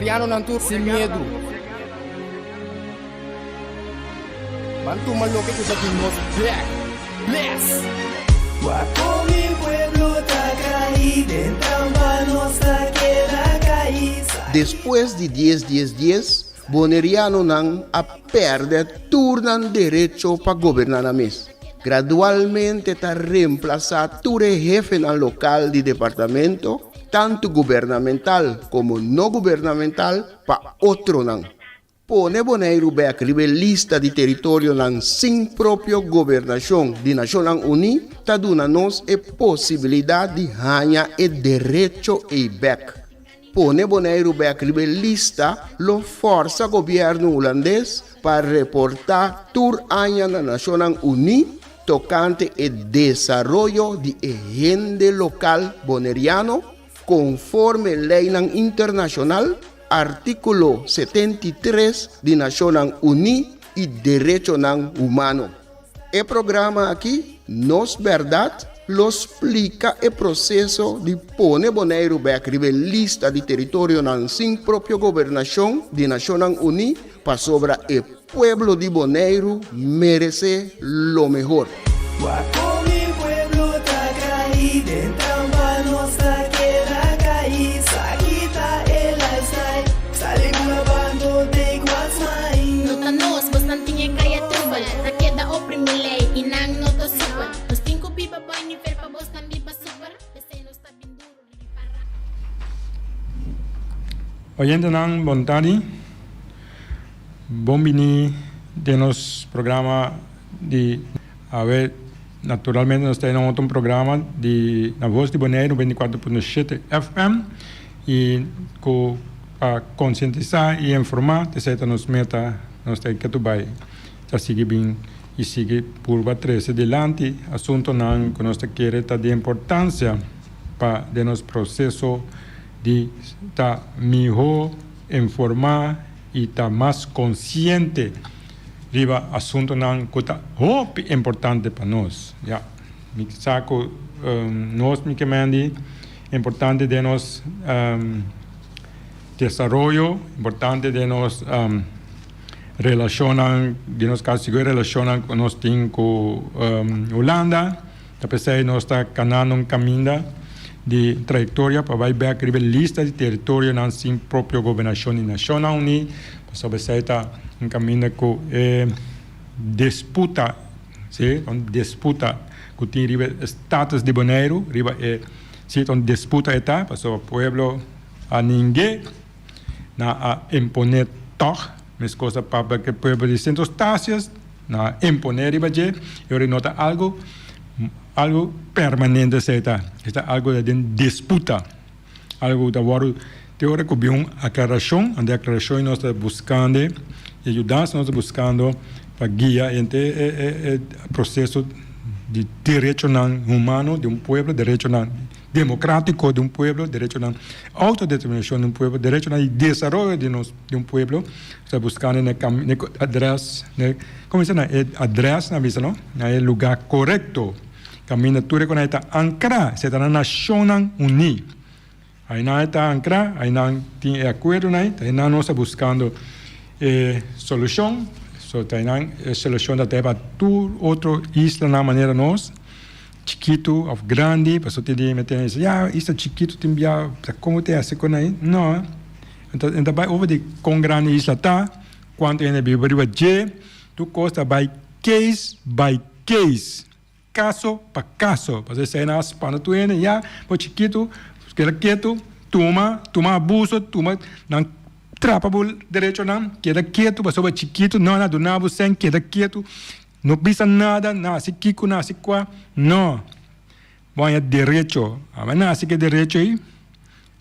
Bonerianonan tur sin miedu. Ban tuma loke ku ta di nos bek. Bless! Wak kon mi pueblo ta kai den trampa nos ta keda kai. Despues di dies dies dies, Bonerianonan a pèrdè tur nan derecho pa goberná nan mes. Gradualmente ta remplasá tur e hefenan lokal di departamento, tantu gubernamental komo no gubernamental, pa otronan. Pone Boneiru bèk riba e lista di teritorionan sin propio gobernashon di Nashonnan Uní ta duna nos e posibilidat di haña e derecho ei bèk. Pone Boneiru bèk riba e lista lo fòrsa gobièrnu hulandes pa reportá tur aña na Nashonnan Uní tokante e desaroyo di e hende lokal boneriano konforme leinan internashonal, artíkulo 73 di Nashonnan Uní i derechonan humano. E programa aki, Nos Bèrdat, lo splika e proseso di pone Boneiru bèk riba e lista di teritorionan sin propio gobernashon di Nashonnan Uní pasobra e pueblo di Boneiru meresé lo mehor. Wak kon mi pueblo ta kai den trampa nos ta keda kai sa kita e lifestyle sali bula bando take what's mine. No ta nos, bosnan tin e kaya trubel Ta keda oprimi lei i nan no ta supel Nos tin ku biba boi nivel pa bosnan biba super P'esei nos ta bin duru riba para. Oyentenan bon tardi. Bon bini den nos programa di awe. Naturalmente nos ta den otro programa di Na Voz di Boneiru 24.7 FM y cu pa concientisa y informa esey ta nos meta nos ta ketu bay ta sigui bin y sigui purba trece dilanti asuntonan cu nos ta kere ta di importancia pa den nos proceso di ta miho informa y ta mas consciente riba asuntonan cu ta hopi importante pa nos. Ya, mi sa cu nos mi ke mendi importante den nos desaroyo, importante den nos relacionnan, den nos caso sigur relacionnan cu nos tin cu Hulanda. Ta p'esei nos ta kanando un kaminda di trayektoria pa bai bèk riba e lista di teritorionan sin propio gobernashon di Nashonnan Uní, pasobra esei ta un kaminda ku e disputa, si, ta un disputa ku tin riba e status di Boneiru, riba e, si, ta un disputa e ta, pasobra pueblo a ning'é nan a imponé tòg, meskos a papia ku e pueblo di Sint Eustatius. Nan a imponé riba dje i ora no ta algu algu permanente esei ta. E ta algu ta den disputa, algu ku ta wòrdu te ora ku bin un aklarashon, anto e aklarashon nos ta buskando e yudansa nos ta buskando pa guia henter e e e proseso di derechonan humano di un pueblo, derechonan demokratiko di un pueblo, derechonan outodeterminashon di un pueblo, derechonan di desaroyo di nos di un pueblo. Ta buscando na e adres, como dice na e adres nan bisa no, na e lugar corecto caminda tur e con ta ancra, esey ta na Nacionnan Uní. Aynan e ta ancra, aynan tin e acuerdonan ey, ta aynan nos ta buscando e solucion, so ta aynan e solucion ta pa tur otro islanan manera nos, chikito of grandi, pasobra tin di mete nan bisa ya isla chikito tin bia ta como ta haci con nan, no. E ta bai over di kon grandi e isla ta, kuantu hende biba riba dje, tur kos ta bai case by case, kaso pa kaso. Pasobra esei nan a spanta tur hende, ya, bo chikitu, keda ketu, tuma, tuma abuso, tuma, nan trapa bo derechonan, keda ketu pasobra bo chikitu, no nan a duna bo sèn, keda ketu, no bisa nada, nan hasi kiko, nan hasi kua, no. Bo haña derecho, abo a nase ku e derecho ei,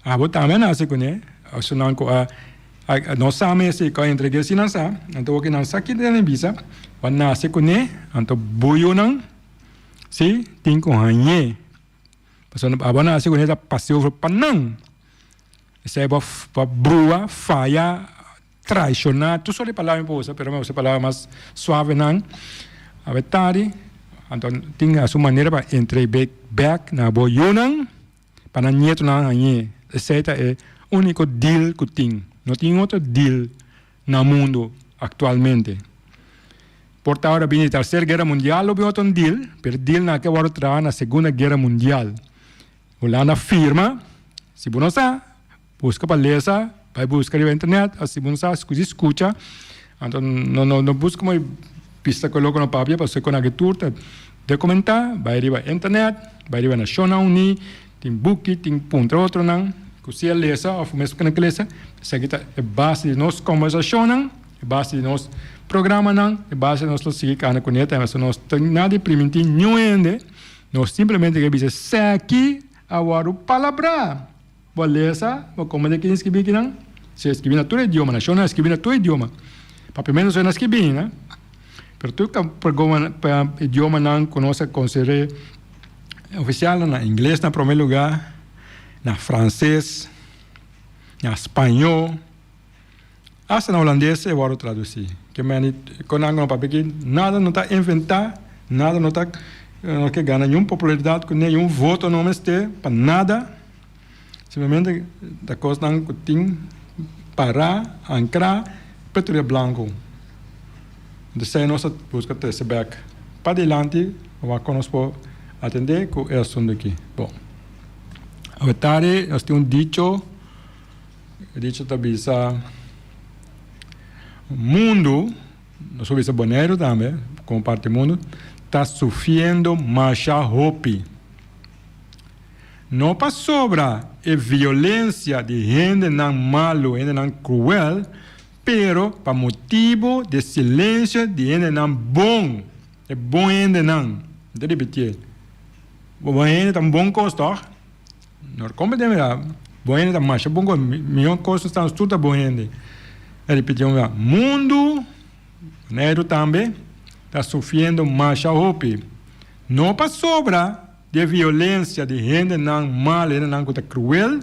abo tambe a nase kuné, esunnan ku a no sa mes ku a entreg'é si nan sa, anto wak nan sa kiko nan bisa, bo a nase kuné, anto bo yunan si tin ku hañ'é, pasobra abo a nase kuné ta pas'é over pa nan, esei bo a brua, faya. Traishoná, tur sort di palabra mi por usa, pero mi a usa palabra mas suavenan. Awe tardi, anto tin a su manera pa entre bek bek na bo yunan, pa nan nietonan hañ'é. Esei ta e úniko deal ku tin. No tin otro deal na mundo actualmente. Por ta ora bini Tercer Guera Mundial lo bin otro deal, pero deal nan ke wòrdu traha na Segunda Guera Mundial. Hulanda firma, si bo no sa, buska pa lesa, bai buska riba internet, of si bo no sa, skucha skucha, anto no no no buska mooi pista ku loko no papia, pasobra kon aki tur ta dokumentá, bai riba internet, bai riba Nashonnan Uní, tin buki, tin puntra otronan ku si a lesa of mes ku no ke lesa, esaki ta e base di nos kombersashonnan, e base di nos programanan, e base di nos lo sigui kana kuné tambe, so nos ta nada di primintí niun hende. Nos simplemente ke bisa, Seki a wòrdu palabrá. Bo a lesa, bo komprendé ken skibí kinan? Si a skibí na tur idioma, nashonnan a skibí na tur idioma. Papiamentu so e na skibí, na. Pero tur idiomanan ku nos a konsider'é ofisial, na ingles na promé lugá, na franses, na spañó. Asta na hulandes e wòrdu tradusí. Ke meni kon nan no papia aki nada no ta inventá, nada no ta no ke gana niun popularidat ku niun voto no mester pa nada. Simplemente ta kosnan ku tin pará, ankrá pretu riba blanku. Entonces nos ta buska trese bèk padilanti pa wak kon nos por atendé ku e asuntu aki. Bon, awetari nos tin un dicho. E dicho ta bisa mundu, nos por bisa Boneiru tambe komo parti di mundu, ta sufriendo masha hopi. No pasobra e violensia di hendenan malu, hendenan kruel, pero pa motibu di e silensio di hendenan bon, e bon hendenan. Mi ta ripitié, bon hende ta un bon kos tòg? No komprende mira, bon hende ta masha bon kos, mihó kos nos ta tur ta bon hende. E ripiti un bia, mundu, Boneiru tambe, ta sufriendo masha hopi. No pasobra di e violensia di hendenan mal, hendenan ku ta kruel,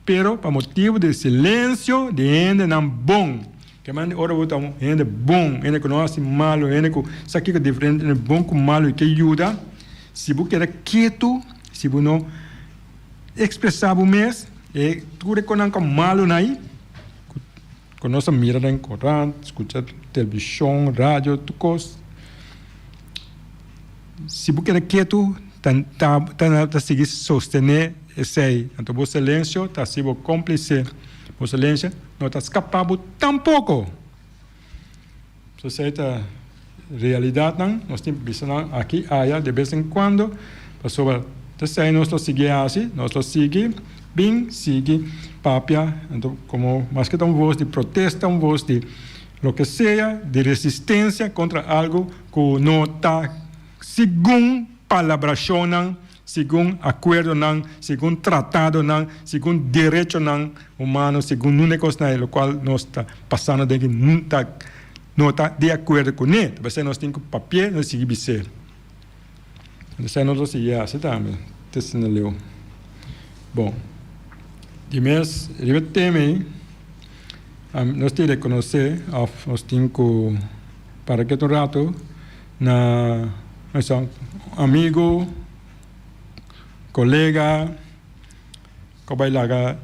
pero pa motibu di e silensio di hendenan bon. Ke manera ora bo ta un hende bon, hende ku no hasi malu, hende ku sa kiko diferente entre bon ku malu i ke yuda, si bo keda ketu, si bo no ekspresá bo mes, e tur e konan ku malu na ei, ku nos a mira den korant, skucha televishon, radio, tur kos, si bo keda ketu ta ta ta sigui sostené esei, anto bo silensio ta hasi bo kómplise, bo silensio. No ta skapa bo tampoko. So esei ta realidatnan, nos tin bisa nan aki aya de bes en kuando, pasobra ta esei nos lo sigui hasi, nos lo sigui bin sigui papia, anto komo maske ta un vos di protesta, un vos di loke sea, di resistensia kontra algu ku no ta segun palabrashonnan Segun akuerdonan, segun tratadonan, segun derechonan humano, segun nunde kosnan ei lokual nos ta pasando den ki ta no ta di akuerdo kuné. Ta p'esei nos tin ku papi'é, nos sigui bis'é. Esei nos lo sigui hasi tambe te asina leu. Bon, di mes riba e tema ei nos tin rekonosé òf nos tin ku para ketu un ratu. Na mester amigu, kolega ku bai laga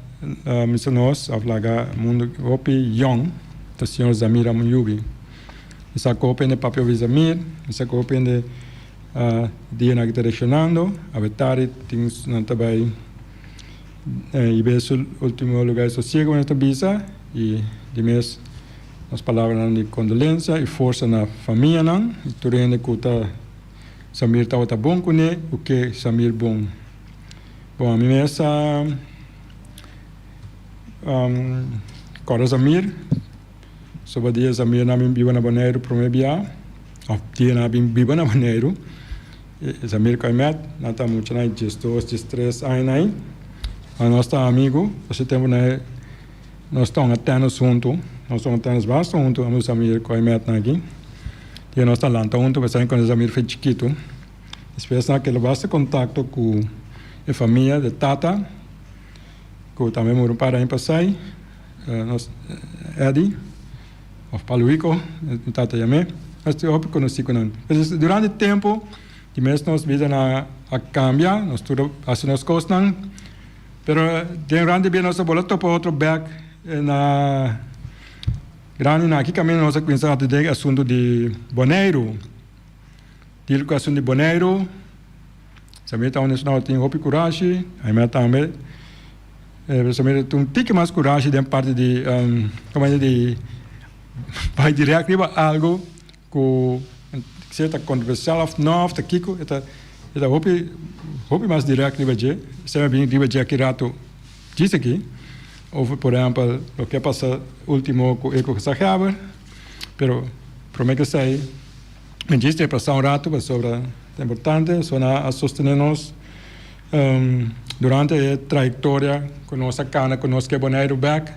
mester nos òf laga mundu hopi yòn ta señor Zamir Amunyubi. Mi sa ku hopi hende papia obi Zamir, mi sa ku hopi hende dianan aki ta reakshonando, awe tardi tin nan ta bai hib'é su ultimo lugar di sosiego manera ta bisa i di mes. Nos palabranan di kondolensia i forsa na famianan i tur hende ku ta Samir tabata bon kuné ku ke Samir bon. Bon ami mes a kòrda Samir soba dia Samir nan bin biba na Boneiru promé bia òf dia nan a bin biba na Boneiru Samir ku Aimet nan ta muchanan diesdos diestres aña nan ei nos ta amigu ese tempu nan Nos ta hunga tennis huntu, nos ta hunga tennis basta huntu ami ku Samir ku Aimetnan aki. Dia nos ta lanta huntu pasobra mi konosé Samir for chikitu. Despues nan a keda basta kontakto ku e famia di tata ku tambe muri un par aña pasai, nos Eddy òf Paluico mi tata yam'é. Nos tin hopi konosí ku nan. Durante tempu di mes nos bida nan a kambia, nos tur a hasi nos kosnan. Pero den rand di bia nos a bola topa otro bek. Na grandi na aki kaminda nos a kuminsá atendé e asuntu di Boneiru. Dil ku asuntu di Boneiru, Samir ta un esnan ku tin hopi kurashi, Aimee tambe. Pero Samir tin un tiki mas kurashi den parti di komo di bai dirèkt riba algu ku sea ta kontroversial òf no òf ta kiko, e ta e ta hopi hopi mas dirèkt riba dje. Esei a bin riba dje aki ratu djis aki. Of por ehèmpel loke a pasa último ku Eco Gezaghèber, pero promé ku esei mi djis ta pasa un ratu pasobra ta importante, so nan a sostené nos durante e trayektoria ku nos a kana ku nos ke Boneiru bèk.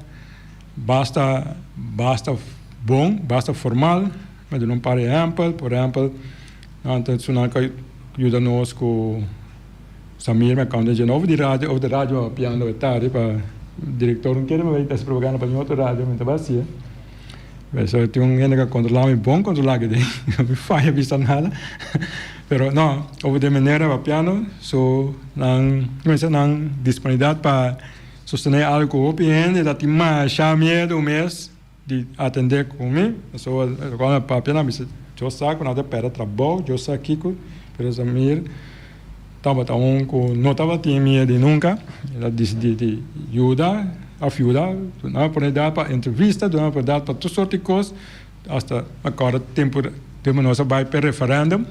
Basta basta bon, basta formal. Mi a duna un par di ehèmpel. Por ehèmpel, nan ta esunnan ku a yuda nos ku Samir, mi a kònta dje nobo di radio, of di radio a piando e tardi pa direktor no kere mi bai hasi propaganda pa niun otro radio, mi ta bai hasié. Pasobra tin un hende ku a kontrolá mi bon kontrolá aki den, no mi faya bisa nada. Pero no, over di e manera papiando, so nan, nan disponibilidat pa. Sostené algu ku hopi hende ta tin masha miedu mes di atendé ku mi. Pasobra lokual mi a papia nan bisa, Dios sa ku nan ta pèrdè trabou, Dios sa kiko, pero Samir tabata un ku no tabatin miedu nunka. El a disidí di yuda òf yuda, duna oportunidat pa entrevista, duna oportunidat pa tur sorti kos. Asta mi acorda tempu tempu nos a bai p'e referendum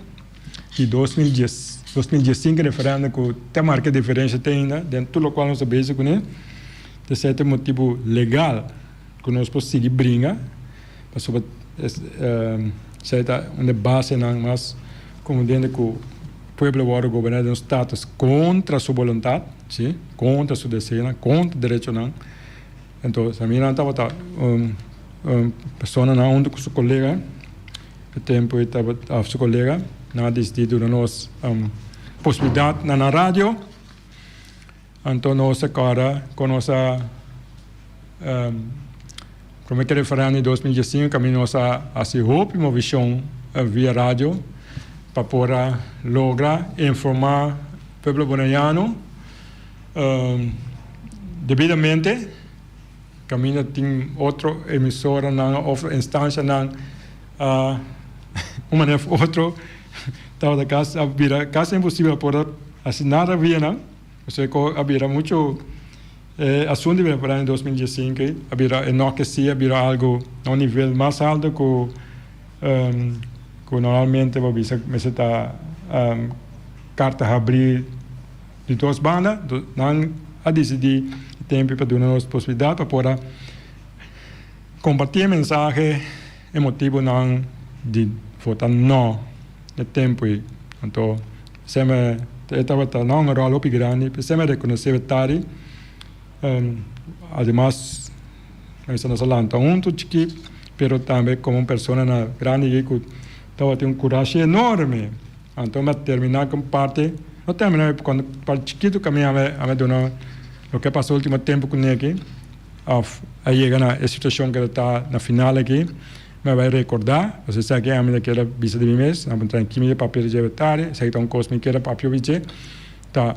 di 2010, 2015 referendum ku ta marka diferensha te ainda den tur lokual nos ta bezig kuné. Ta esei ta e motibu legal ku nos por sigui bringa pasobra esei ta un di e basenan mas konveniente ku pueblo wòrdu goberná den un status kontra su boluntat, si, kontra su deseonan, kontra derechonan. Entonces Samira tabata un personanan hunto cu su colega, e tempo e tabata of su colega, nan a dicidi duna nos posibilidad na nan radio, anto nos a corda con nos a prome ke referendum di 2015 caminda nos a haci hopi movicion via radio pa por a logra informa pueblo Bonaiano. Debidamente caminda tin otro emisoranan of instancianan a un manera of otro tabata casi a bira casi imposibel pa por a haci nada via nan pasobra cu a bira mucho e asunto di referendum 2015 a bira e no ke si a bira algo na un nivel mas alto cu cu normalmente bo bisa mester ta carta habri. Di dos banda, nan a disidí e tempu pa duna nos posibilidat pa por a kompartí e mensahe e motibunan di vota no e tempu ei. Anto esei e tabata na un ròl hopi grandi, p'esei mi a rekonosé e tari. Ademas nos a lanta huntu chikí, pero tambe komo un persona na grandi ei ku tabatin un kurashi enorme. Anto mi a terminá ku un parti, no terminá mi kuando parti chikitu ku mi a duna loke a pasa ultimo tempu ku Nicky òf a yega na e situashon ku ta na final aki, mi a bai rekordá, pasobra esaki ami ta keda bisa di mi mes, nan a puntra mi ki mi ta papia di dje betari, esaki ta un kos mi keda papia obi dje, ta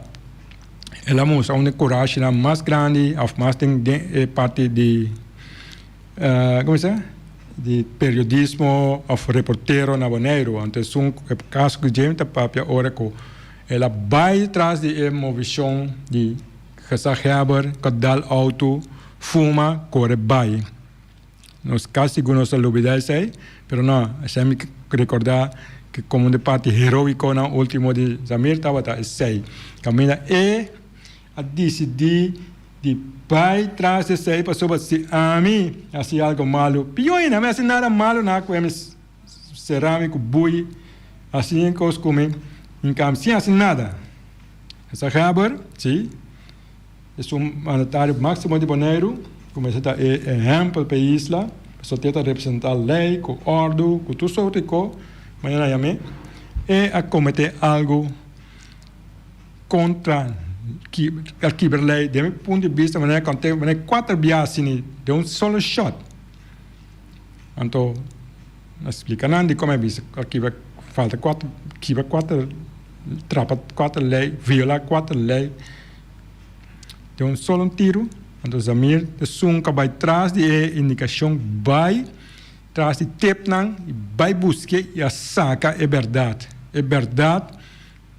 el a mustra un di e kurashinan mas grandi òf mas den e parti di. Como se di periodismo of reportero na Boneiru. Anto esun e caso cu Jaime ta papia ora cu el a bay tras di e movicion di gezaghebber cu a dal auto, fuma, core bay. Nos casi sigur nos a lubida esey, pero no, esey mi recorda cu como un di parti heroiconan ultimo di Zamir tabata esey. Caminda e a disidí di bai tras di esei pasobra si ami hasi algo malu, pió ainda, ami hasi nada malu na ku mi sera mi ku bui hasi e kos ku mi, in kambio sin hasi nada. Gezaghebber, si, esun mandatario máksimo di Boneiru ku mester ta e ehèmpel pa e isla, pasobra te ta representá lei ku òrdu ku tur sorti di kos, mañana yam'é, e a kometé algu. Kontra el kibra lei den mi punto di bista manera konte manera kuater bia asini den un solo shot anto a splika nan dikon mi a bisa el kibra falta kuater kibra kuater trapa kuater lei viola kuater lei den un solo tiru. Anto Zamir esun ka bai tras di e indikashon bai tras di tepnan i bai busk'é i a saka e bèrdat. E bèrdat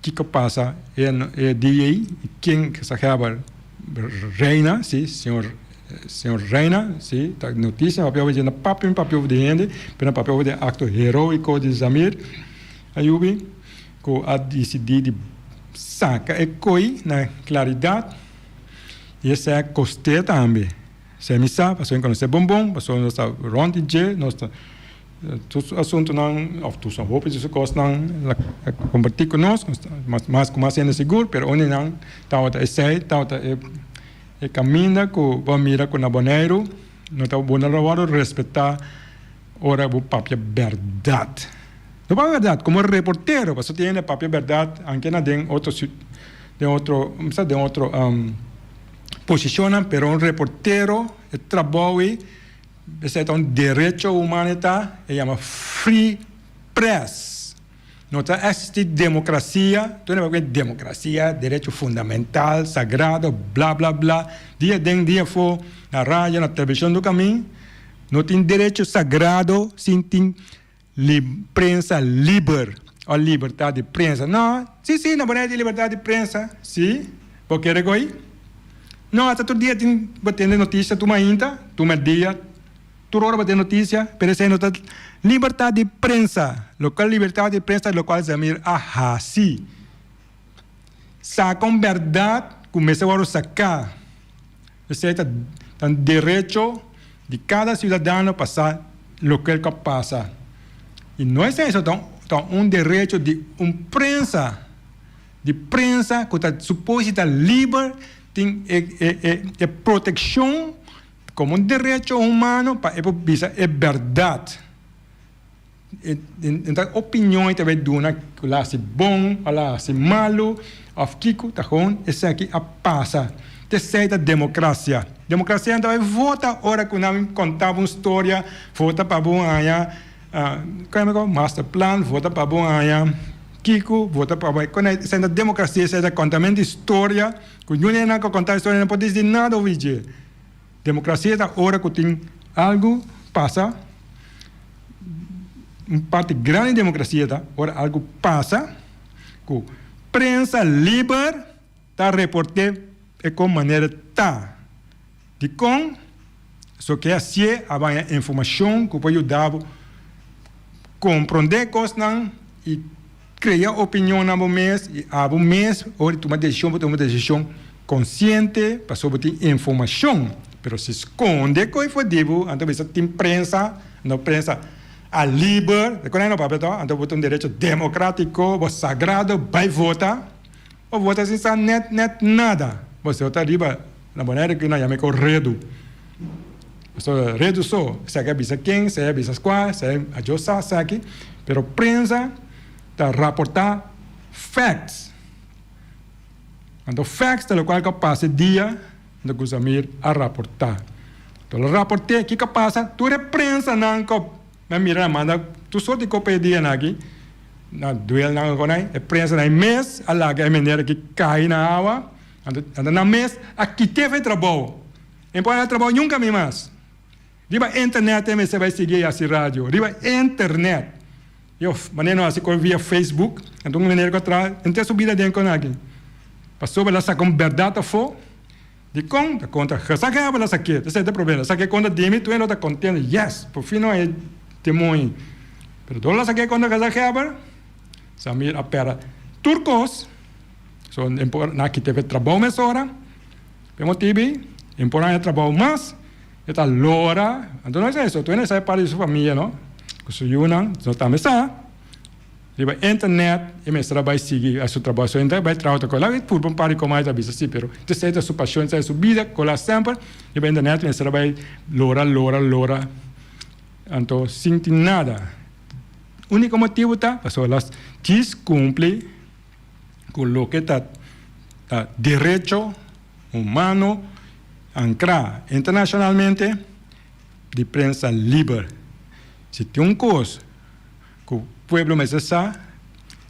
kiko pasa e e dia ei i ken gezaghèber Reina, si, señor señor Reina, si, ta notisia papia over dje, no papia mi papia over di hende, pero na papia over di e akto heroiko di Zamir Ayubi ku a disidí di saka e koi na klaridat. I esei a kost'é tambe. Esei mi sa, pasobra mi konosé bon bon, pasobra nos ta rònt di dje, nos ta tur su asuntunan òf tur su hopi di su kosnan el a kompartí ku nos, mas ku mas hende sigur, pero un di nan tabata esei, tabata e kaminda ku bo a mira ku na Boneiru no ta bo no ta wòrdu respetá ora bo papia bèrdat. No papia bèrdat komo reportero, pasobra tin hende papia bèrdat anke na den otro den otro sa den otro posishonnan pero un reportero e trabou ei esei ta un derecho humano e ta e yama free press no ta existi demokrasia tur hende papia demokrasia derecho fundamental sagrado bla bla bla dia aden dia afo na radio na televishon tur kamin no tin derecho sagrado sin tin Prensa liber o libertad di prensa. No, si, si, no por tin libertad di prensa. Si, bo kere goy? No, hasta tur dia tin bo tende noticia tur mainta, tur merdia, tur ora bo tende noticia, pero esey no ta libertad di prensa. Locual libertad di prensa locual Zamir a haci. Saca un berdad cu mester worde saca. Esei ta un derecho di kada siudadano pa sa loke ku a pasa. I no esei so, ta un derecho di un prensa, di prensa ku ta supos di ta liber, tin e protekshon komo un derecho humano pa e por bisa e bèrdat. E ta opinion e ta bay duna ku la hasi bon o la hasi malu of kiko ta gewoon esaki a pasa. T'esei ta demokrasia. Demokrasia nan ta bay vota ora ku nan konta bo un storia, vota pa bo haña master plan, vota pa bo haña kiko, vota pa bo esei ta demokrasia, esei ta kontamentu di storia ku niun hende nan ku konta e storia nan por disi nada over dje. Demokrasia ta ora ku tin algu pasa. Un parti grandi di demokrasia ta ora algu pasa ku prensa liber ta report'é e kon manera ta. Dikon? So ke hasié a baña informashon ku por yuda bo komprondé kosnan i krea opinion na bo mes i abo mes ora di tuma desishon bo tuma desishon konsiente pasobra bo tin informashon. Pero si skonde koe for di bo anto bisa tin prensa, no prensa a liber, recorda no papia to, anto bo ta un derecho democratico, bo sagrado bay vota, bo vota sin sa net net nada, bo so ta riba na Bonaire cu nan yama e co redu, so redu so, esaki a bisa ken, esaki a bisa cua, esaki a djo sa esaki, pero prensa ta raporta facts, anto facts ta locual cu a pasa e dia. Unda ku Zamir a raportá. Anto el a raport'é kiko a pasa, tur e prensanan ku mi a mira a manda tur sort di kopa e dianan aki, na duelnan ku nan, e prensanan mes a laga e meneer aki kai na awa, anto nan mes a kit'é for e trabou. E no por haña trabou nunka mi mas. Riba internet e mester bai sigui e hasi radio, riba internet. Yo, manera no hasi kos via Facebook, anto un meneer ku a traha henter su bida den kon aki. Pasobra el a saka un bèrdat afó, dikon ta kontra gezaghebber el a sak'é, ta esei ta e problema, el a sak'é kontra dimi, tur hende lo ta kontento, yes, por fin no hay demoño. Pero dor el a sak'é kontra gezaghebber, Samir a pèrdè tur kos, so nan a kit'é e trabou mesora, p'e motibu ei, e no por haña trabou mas. E ta lora, anto no es eso, tur hende sa e parti di su famia no, ku su yunan, no tambe sa riba internet e mester a bai sigui a su trabou, so hende a bai traha otro kola, e purba un par di komai ta bisa si, pero esei ta su pasion, esei ta su bida, kola semper riba internet mester a bai lora, lora, lora, anto sin tin nada, uniko motibu ta pasobra las djis kumpli ku loke ta derecho humano ankrá internashonalmente di prensa liber. Si tin un kos ku pueblo mester sa,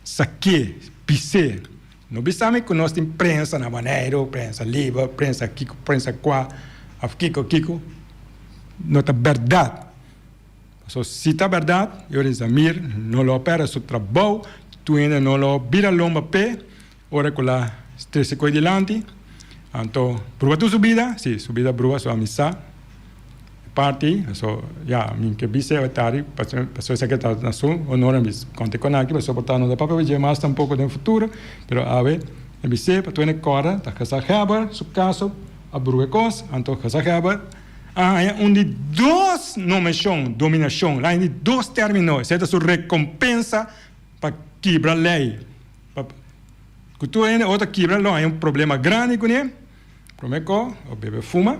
sa ke, bis'é. No bisa mi ku nos tin prensa na Boneiru, prensa liber, prensa kiko, prensa kua. Of kiko kiko no ta bèrdat. Pasobra si ta bèrdat, Yorin Zamir no lo a pèrdè su trabou, tur hende no lo bira lomba p'e ora ku la trese koe dilanti. Anto brua tur su bida, si su bida brua su amistad e parti, so ya mi ke bisa e tari pasobra esaki ta na su honor mi konta e konaki pasobra por ta no ta papia dje mas tampoko den futuro, pero awe mi bis'é pa tur hende kòrda ta gezaghèber su kaso a brua e kos, anto gezaghèber. A haña un di dos nomeshon, dominashon, la haña di dos término, esei ta su rekompensa pa kibra lei. Pa ku tur hende otro kibra lo haña un problema grandi kuné. Promé ko, o bebe fuma.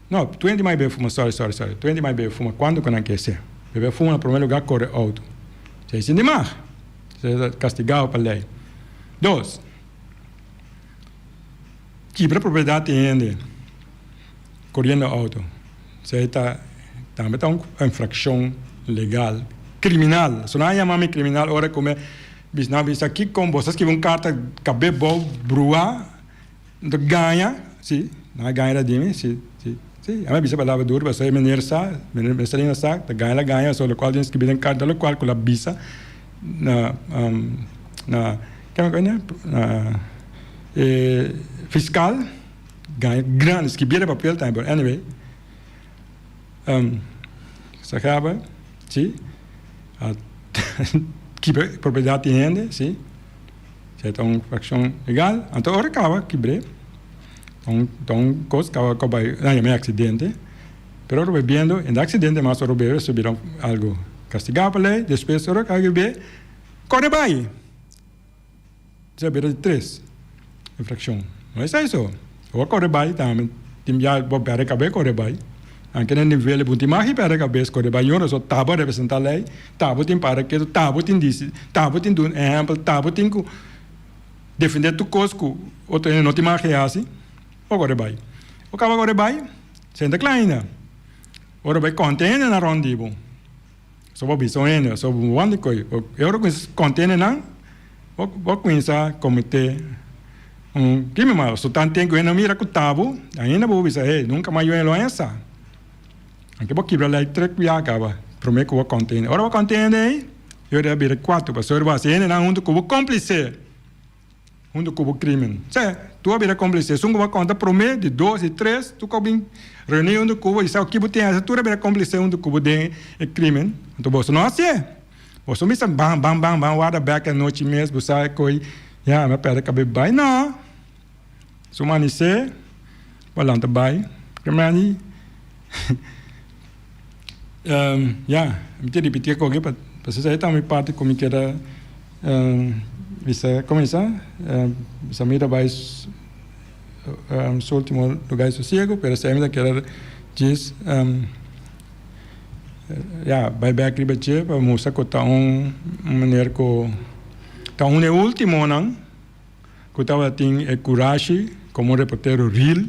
No, tur hende mai bebe fuma, sorry, sorry, sorry. Tur hende mai bebe fuma kuantu ku nan ke ser. Bebe fuma na promé lugá kore outo. Esei sin di mag. Esei ta kastigado pa lei. Dos. Kibra propiedat di hende koriendo outo, esei ta tambe ta un infrakshon legal, kriminal. So nan a yama mi kriminal ora ku mi bisa nan bisa kiko bo ta skibi un karta kabe bou brua no ta gaña, si nan a gaña di mi, si si si a mi bisa palabra duru pasobra e meneer sa, meneer Mercelina sa ta gaña la gaña so lokual tin skibi den karta lokual ku la bisa na na na. E fiscal gaña grandi skibi den papel tambe pero anyway sa gaba si a kibra propiedad di hende si esei ta un infraccion legal anto ora caba kibr'e ta un cos caba cu bay nan yama e accidente pero ora bay biendo e accidente mas ora bebe su bira algo castigado pa ley despues ora caba kibr'e core bay. Esei bira di tres infraccion. No esei so. Bo a kore bai tambe. Tin bia bo perde kabes kore bai. Anke na nivel bo tin magi perde kabes kore bai. Ñora so ta bo representa ley, ta bo tin para ketu, ta bo tin disi, ta bo tin duna ehempel, ta bo tin ku defende tur kos ku otro hende no tin magi hasi, bo kore bai. Bo kaba kore bai, senta kla ainda. Ora bai konta hende na rond di bo. So bo bisa un hende, so bo wandi koe, e ora kuminsa kontene nan, bo bo kuminsa komete un krimen malo. So tanten ku hende no mira ku ta bo, ainda bo bisa, hey, nunka mas yo lo haña sa. Anke bo kibra lei trek bia kaba, prome ku bo kontene. Ora bo kontene ei, e ora a bira kuatu, pasobra bo hasi hendenan huntu ku bo komplise. Huntu ku bo krimen. Sè, tur a bira komplise. Esun ku bo a konta promé, di dos, di tres, tur ku a bin reuní huntu ku bo i sa ki bo tin hasi, tur a bira komplise huntu ku bo den e krimen. Anto boso no hasié. Boso mester ban, ban, ban, ban warda bèk anochi mes, bo sa koe, ya, mi a pèrdè kab'é bai. No! Su manisé, bo a lanta bai. Krimen Ya, mi ta ripití akoki pa pasobra esei ta mi parti ku mi keda bisa kuminsá. Bisa mi ta bai su ultimo lugá di sosiego, pero esei mi ta keda djis ya bai bèk riba dje pa mustra ku ta un manera ku ta un di e ultimonan ku tabatin e kurashi komo un reportero real.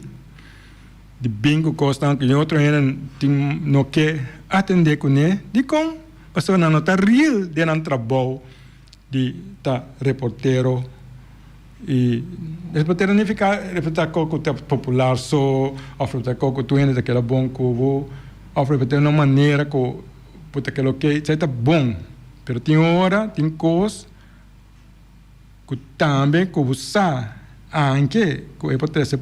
Di bin ku kosnan ku otro hende tin no ke atendé kuné. Dikon? Pasobra nan no ta real den nan trabou di ta reportero. I reportero nifiká reportá kos ku ta popular so òf reportá kos ku tur hende ta keda bon ku bo òf reportá na un manera ku bo ta keda oke. Esei ta bon, pero tin ora tin kos ku tambe ku bo sa anke ku e por trese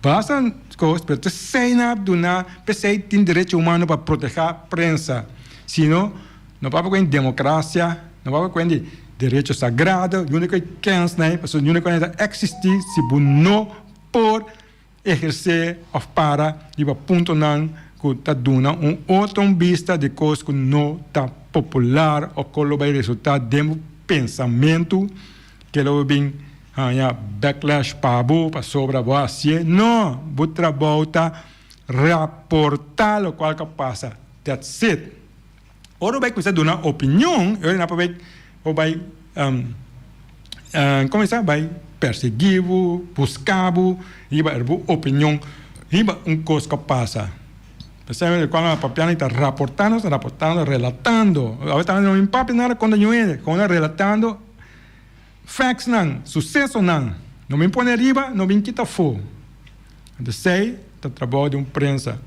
basta kos pero ta esei nan a duna p'esei tin derecho humano pa proteha prensa sino no papia ku demokrasia no papia ku di derecho sagrado yunde ku e kens nan pasobra yunde ku nan ta eksisti si bo no por ehersé òf para riba puntonan ku ta duna un otro un bista di kos ku no ta popular òf ku lo bai resultá den bo pensamentu ke lo bin haña backlash pa bo pasobra bo a hasié. No! Bo trabou ta raportá lokual ku a pasa. That's it. Ora bo bai kuminsá duna opinion, e ora nan por bai por bai kuminsá bai persiguí bo, buska bo riba bo opinion riba un kos ku a pasa. P'esei kuando nan papia nan ta raportando, ta raportando, relatando. Awe tambe no bin papia nada kontra niun hende, komo nan relatando factsnan, susesonan. No bin pone riba, no bin kita afó. Anto esei ta trabou di un prensa.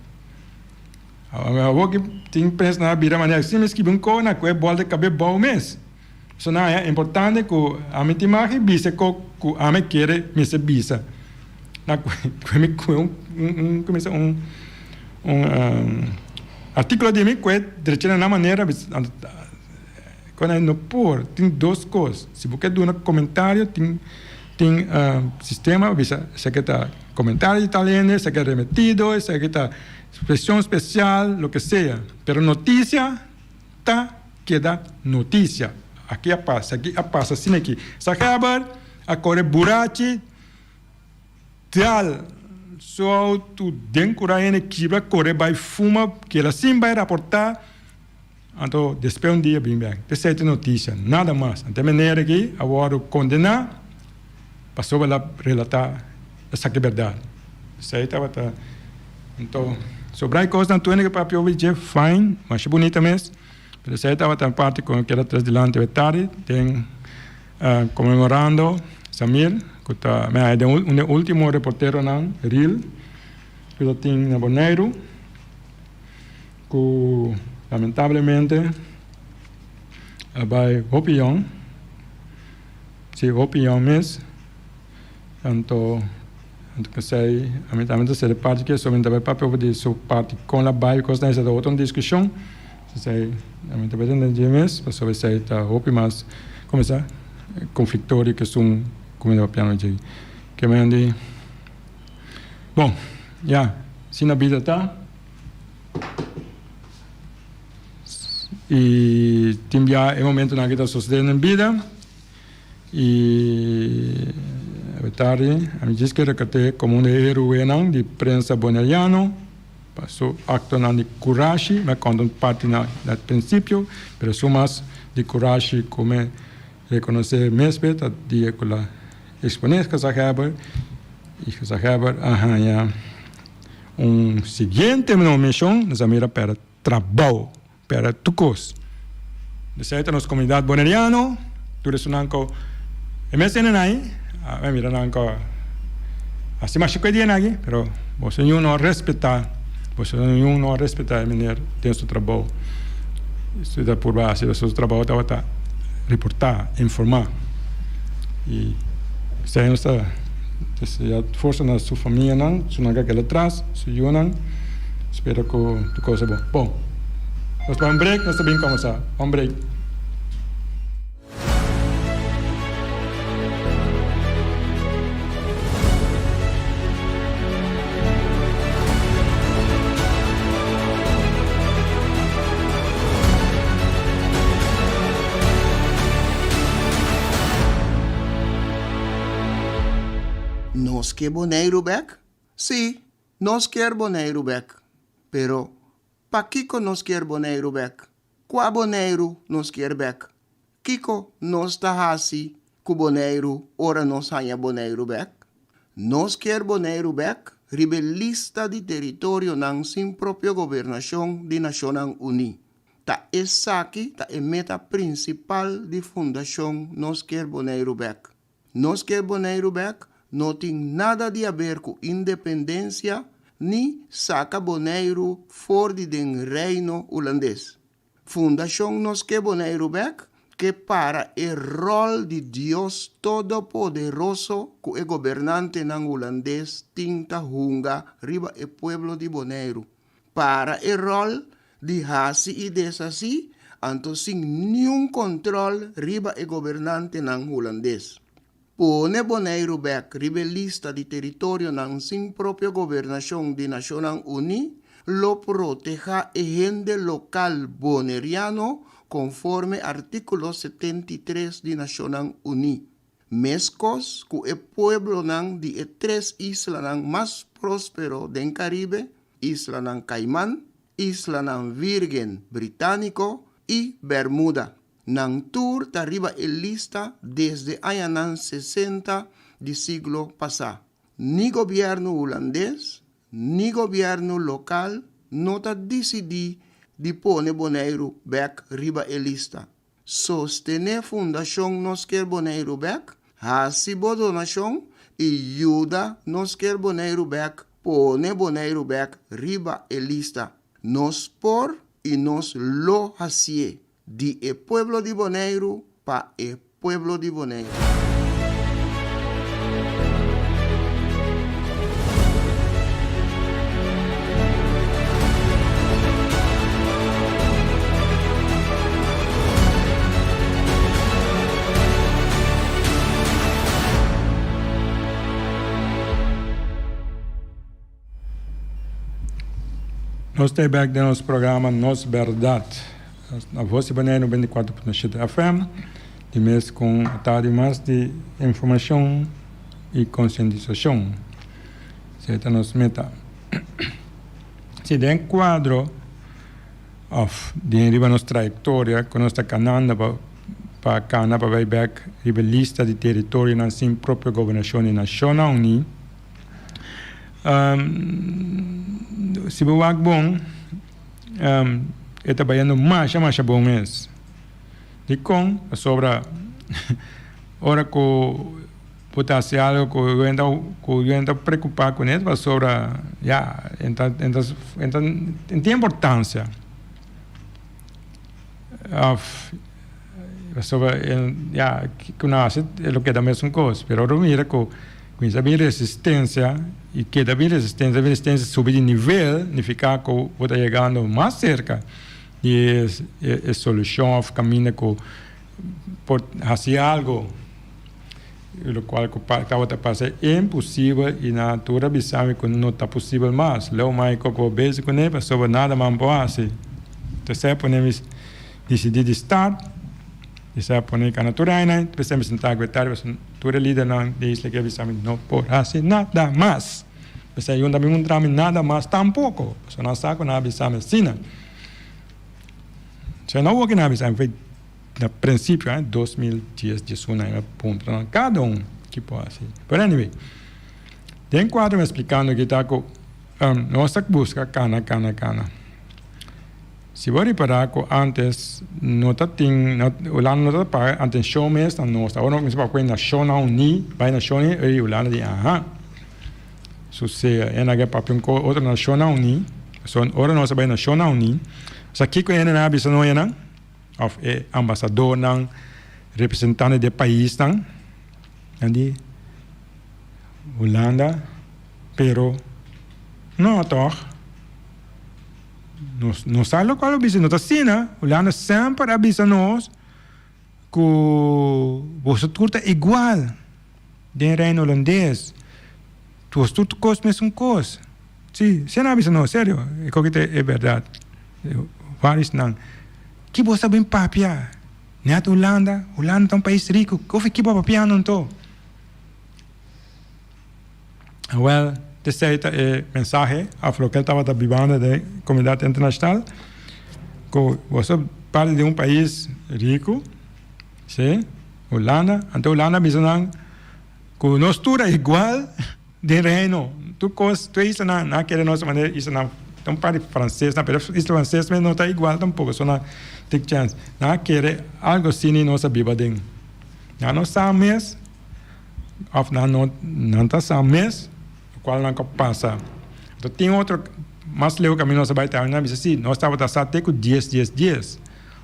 Awor ki tin prensa nan a bira manera si mi skibi un ko na ku e bòl di kab'é bou mes. So nan haña importante ku ami tin mag di bisa ko ku ami kere mester bisa. Na ku mi ku un un un un un artíkulo di mi ku e drecha na nan manera Kon ei no por. Tin dos kos. Si bo ke duna komentario tin tin sistema pa bisa esaki ta komentario di tal hende, esaki ta remetido, esaki ta ekspreshon spesial, loke sea. Pero notisia ta keda notisia. Aki a pasa, aki a pasa asina aki. Sageber a kore burachi dal su outo den kura hende kibra kore bai fuma keda sin bai raporta. Anto despues un dia bin bek. P'esei ta notisia, nada mas. Anto e meneer aki a wòrdu kondená pasobra el a relatá esaki bèrdat. P'esei tabata. Anto sobrá e kosnan tur hende ke papia over dje, fine, masha bunita mes. Pero esei tabata e parti ku keda tres dilanti awe tardi den konmemorando Samir ku ta mi haña den un di e último reporteronan real ku ta tin na Boneiru. Ku lamentablemente a bai hopi yòn, si hopi yòn mes, anto anto p'esei ami tambe ta sede parti ke so mi ta bai papia over di su parti kon la bai kos nan esei ta otro diskushon, p'esei ami ta bai tende dje mes pasobra esei ta hopi mas kuminsá konfliktorio ke esun ku mi ta papiando dje. Ke men di bon ya asina bida ta. I tin bia e momentonan aki ta sosode den bida i awe tardi ami djis ke rekat'é komo un di e heroenan di prensa boneriano pa su aktonan di kurashi. Mi a konta un parti na prinsipio pero su mas di kurashi ku mi rekonosé mes be ta dia ku la eksponé gezaghèber i gezaghèber a haña Un siguiente nominashon nos a mira pera trabou, pera tur kos. Esei ta nos komunidat boneriano, tur esunnan ku e mes tene nan ei, a mira nan ku hasi masha ku e dianan aki, pero boso niun no a respetá, boso niun no a respetá e meneer den su trabou. Su ta purba hasi su trabou tabata reportá, informá. I esei nos ta desea forsa na su famianan, su nan ka keda atras, su yunan. Spera ku tur kos ta bon. Bon, nos bai un break, nos ta bin kòmbersá. Un break. Nos ke Boneiru bek? Sí, nos kier Boneiru bek. Pero, pakiko nos kier Boneiru bek? Kua Boneiru nos kier bek? Kiko nos ta hasi ku Boneiru ora nos haña Boneiru bek? Nos kier Boneiru bek riba e lista di teritorionan sin propio gobernashon di Nashonnan Uní. Ta esaki ta e meta prinsipal di Fundashon Nos Kier Boneiru Bek. Nos Kier Boneiru Bek no tin nada di aber ku independensia ni saka Boneiru for di den Reino Hulandes. Fundashon Nos Ke Boneiru Bek ke para e ròl di Dios Todopoderoso ku e gobernantenan hulandes tin ta hunga riba e pueblo di Boneiru. Para e ròl di hasi i deshasí anto sin niun kòntròl riba e gobernantenan hulandes. Pone Boneiru bek riba e lista di teritorionan sin propio gobernashon di Nashonnan Uní lo protehá e hende lokal boneriano konforme artíkulo 73 di Nashonnan Uní, meskos ku e pueblonan di e tres islanan mas próspero den Karibe, Islanan Kaiman, Islanan Vírgen Britániko i Bermuda. Nan tur ta riba e lista desde añanan sesenta di siglo pasá. Ni gobièrnu hulandes ni gobièrnu lokal no ta disidí di pone Boneiru bèk riba e lista. Sostené Fundashon Nos Kier Boneiru Bèk, hasi bo donashon i yuda Nos Kier Boneiru Bèk. pone Boneiru bèk riba e lista. Nos por i nos lo hasié, di e pueblo di Boneiru pa e pueblo di Boneiru. Nos ta bek den nos programa Nos Berdad na Voz di Boneiru 94.7 FM di mes con ta di mas di informacion y concientisacion. Esey ta nos meta. Si den cuadro of den riba nos trayectoria cu nos ta canando pa pa cana pa bay bek riba e lista di teritorionan sin propio gobernacion di Nacionnan Uni, si bo wak bon e ta bayendo masha masha bon mes. Dikon? Pasobra ora ku bo ta hasi algu ku ku yu ta preokupa kuné pasobra ya e ta e ta e ta e tin importansia òf pasobra ya ku nan hasi e lo keda mesun kos pero ora bo mira ku kuminsá bin resistensia i keda bin resistensia bin resistensia subi di nivel nifiká ku bo ta yegando mas serka di e solushon òf kaminda ku por hasi algu lokual ku tabata parse imposibel i nan tur a bisa mi ku no ta posibel mas. Leu mai koko bezi kuné pasobra nada mas mi por hasi. Entonces a pone mi disidí di start i esei a pone kana tur aña despues mi sinta ku e tardi pasobra tur e lidernan di isla ke a bisa mi no por hasi nada mas. P'esei yunta mi muntra mi nada mas tampoko pasobra nan sa ku nan a bisa mi asina. So no wou kina bisa mi na principio eh 2010 diesun aña mi a puntra nan cada un ki por haci pero anyway den cuadro mi a explicando aki ta cu nos ta busca cana cana cana si bo ripara cu antes no ta tin Hulanda no ta paga atencion mes na nos awor nos cuminsa papia cu Nacionnan Uni bay Nacion Uni Hulanda di aha Susea e na ke papia un ko otro Nashonnan Uní. So ora nos a bai Nashonnan Uní, sa kiko hende nan a bisa nos nan? Of e ambasadornan, representante di e paisnan, nan di Hulanda, pero no tòg. Nos no sa lokual lo bisa, no ta asina. Hulanda semper a bisa nos ku boso tur ta igual. Den Reino Holandes, tur tur kos mesun kos. Si, si nan a bisa no, serio, e koki ta e bèrdat. Vários nan, ki bo sa bin papia? Nèt Hulanda, Hulanda ta un pais riku, kofi ki bo a papiando anto? Awèl, esei ta e mensahe òf loke el tabata bibando den komunidat internashonal, ku bo sa parti di un pais riku, si. Hulanda, anto Hulanda a bisa nan ku nos tur a igual den reino, tur kos, tur islanan, nan a kere nos manera islanan, ta un par di fransesnan, pero isla franses mes no ta igual tampoko, so nan take chance, nan a kere algo asina nos a biba aden, nan no sa mes of nan no nan ta sa mes lokual nan ka pasa, anto tin otro mas leu kaminda nos a bai tambe nan a bisa si nos tabata sa te ku dies dies dies.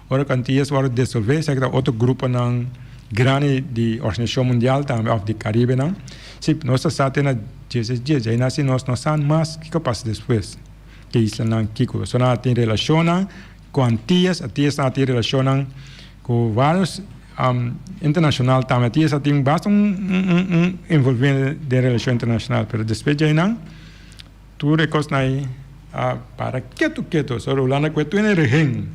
Ora ku Antillas wòrdu desolvé, esaki ta otro gruponan grandi di Organisashon Mundial tambe òf di Karibenan. Sí, nos ta sa te na djes djes, djei na si nos no sa mas kiko pasa despues ku e islanan kiko. So nan a tin relashonnan ku Antillas, Antillas nan a tin relashonnan ku vários internashonal tambe. Antillas a tin basta un un envolvimento den relashon internashonal, pero despues djei nan Tur e kosnan ei a para ketu ketu. So Hulanda kue tur e regen.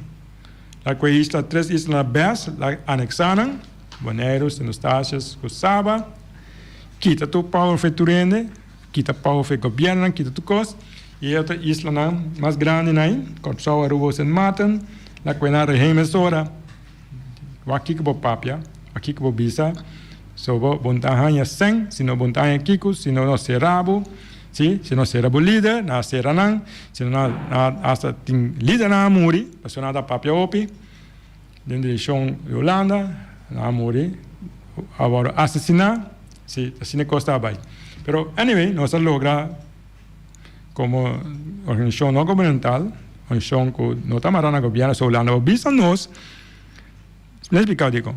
La kue isla, tres islanan bes, la aneksa nan, Boneiru, Sint Eustatius ku Saba, kita tur power for e tur hende, kita power for e gobièrnunan, kita tur kos. I e otro islanan mas grandinan ei, Kòrsou, Aruba ku Sint Maarten, la kue nan regen mesora. Wak kiko bo papia, wak kiko bo bisa, so bo bo no ta haña sèn, si no bo no ta haña kiko, si no no sera bo, si, si no sera bo lider, nan a sera nan, si no nan a hasta tin lidernan a muri, pasobra nan ta papia hopi den direkshon di Hulanda, nan a muri, a wòrdu asesiná, si, asina e kos ta bai. Pero anyway, nos a logra. komo organisashon no gubernamental, organisashon ku no ta mará na gobièrnu, so Hulanda por bisa nos, lo expliká dikon.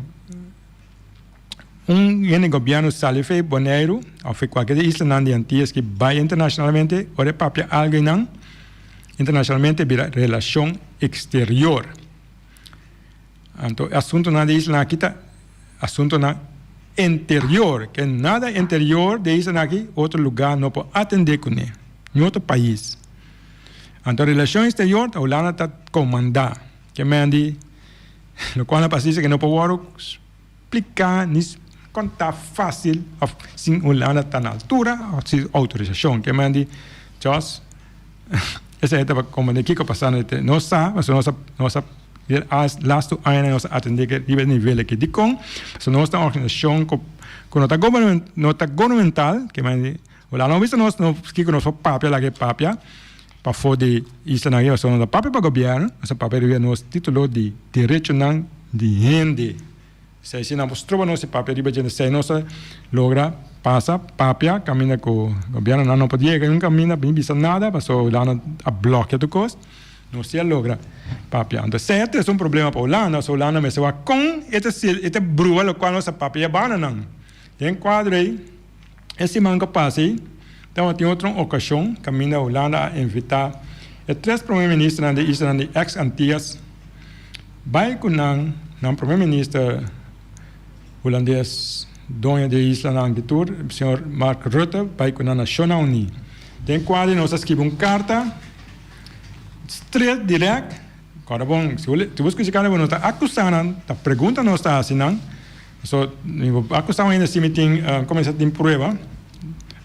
Un hende gobièrnu sali for Boneiru òf for kualke di e islanan di Antillas ki bai internashonalmente, ora e papia algu einan, internashonalmente bira relashon eksterior. Anto e asuntunan di e islanan aki ta asuntunan interior, ke nada interior di e islanan aki otro lugá no por atendé kuné, ni otro pais. Anto relashon eksterior ta Hulanda ta komandá, ke men di lokual a pasa ke no por wòrdu spliká ni kontá fásil òf sin Hulanda ta na altura òf sin outorisashon. Ke men di just esei ta pa komprendé kiko a pasa nos sa pasobra nos a nos a lastu añanan nos a atendé ke riba e nivel aki. Dikon? Pasobra nos ta un organisashon ku ku no ta no ta gubernamental ke men di Hulanda no bisa nos kiko nos por papia laga e papia pafó di islanan aki pasobra nos ta papia pa gobièrnu, nos ta papia riba nos título di derechonan di hende. Esei si nan por stroba nos di papia riba dje, esei nos ta logra pasa papia kaminda ku gobièrnunan no por yega un kaminda bin bisa nada pasobra Hulanda a blòkia tur kos, nos si a logra papia. Anto esei a trese un problema pa Hulanda, pasobra Hulanda mester wak kon e ta e ta brua lokual nos a papia e bananan. Den kuadro ei. E siman ku pasa ei tabatin otro un okashon kaminda Hulanda a invitá e tres prome ministernan di islanan di eks Antias bai ku nan nan prome minister hulandes doño di e islanan di tur señor Mark Rutte bai ku nan Nashonnan Uní. Den kuadro nos a skibi un karta stret dirèkt kòrda bon si bo skucha karta bo no ta akusá nan ta pregunta nos ta hasi nan. So, mi bo a custa ainda si mi tin cuminsa tin prueba.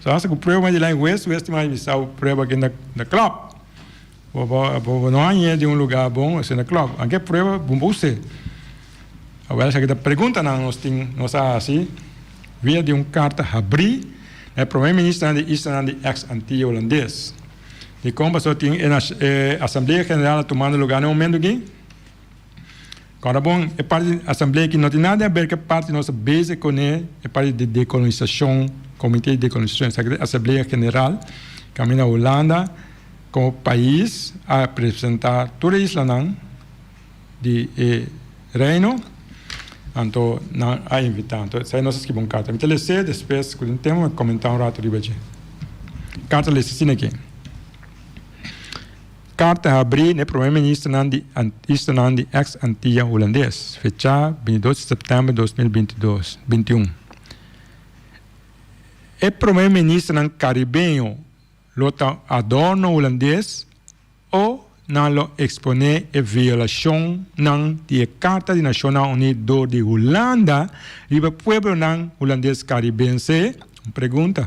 So hasta cu prueba di ley hues, hues tin mas bisa prueba ke na klop. Bo bo bo no hañ'e di un lugar bon, esei na klop. Anke prueba bon bo us'e. Awel esaki ta preguntanan nos tin nos a haci via di un carta habri na e prome ministernan di islanan di ex Antiya Hulandes. Dicon pasobra tin e Asamblea General a tumando lugar na e momento aki? Kòrda bon, e parti di asamblea aki no tin nada di haber ku e parti nos ta bezig kuné, e parti di dekolonisashon, komité di dekolonisashon. Esaki ta e asamblea general kaminda Hulanda komo pais a representá tur e islanan di e reino, anto nan a invitá. Anto esei nos a skibi un karta. Mi ta les'é despues ku tin tempu mi komentá un ratu riba dje. Karta lesa asina aki. Karta habrí n'e promé ministernan di islanan di eks Antia Hulandes, fechá bintidos di sèptèmber 2022, bintiun. E promé ministernan karibeño lo ta adorno hulandes o nan lo eksponé e violashonnan di e Karta di Nashonnan Uní dor di Hulanda riba pueblonan hulandes karibense? Un pregunta.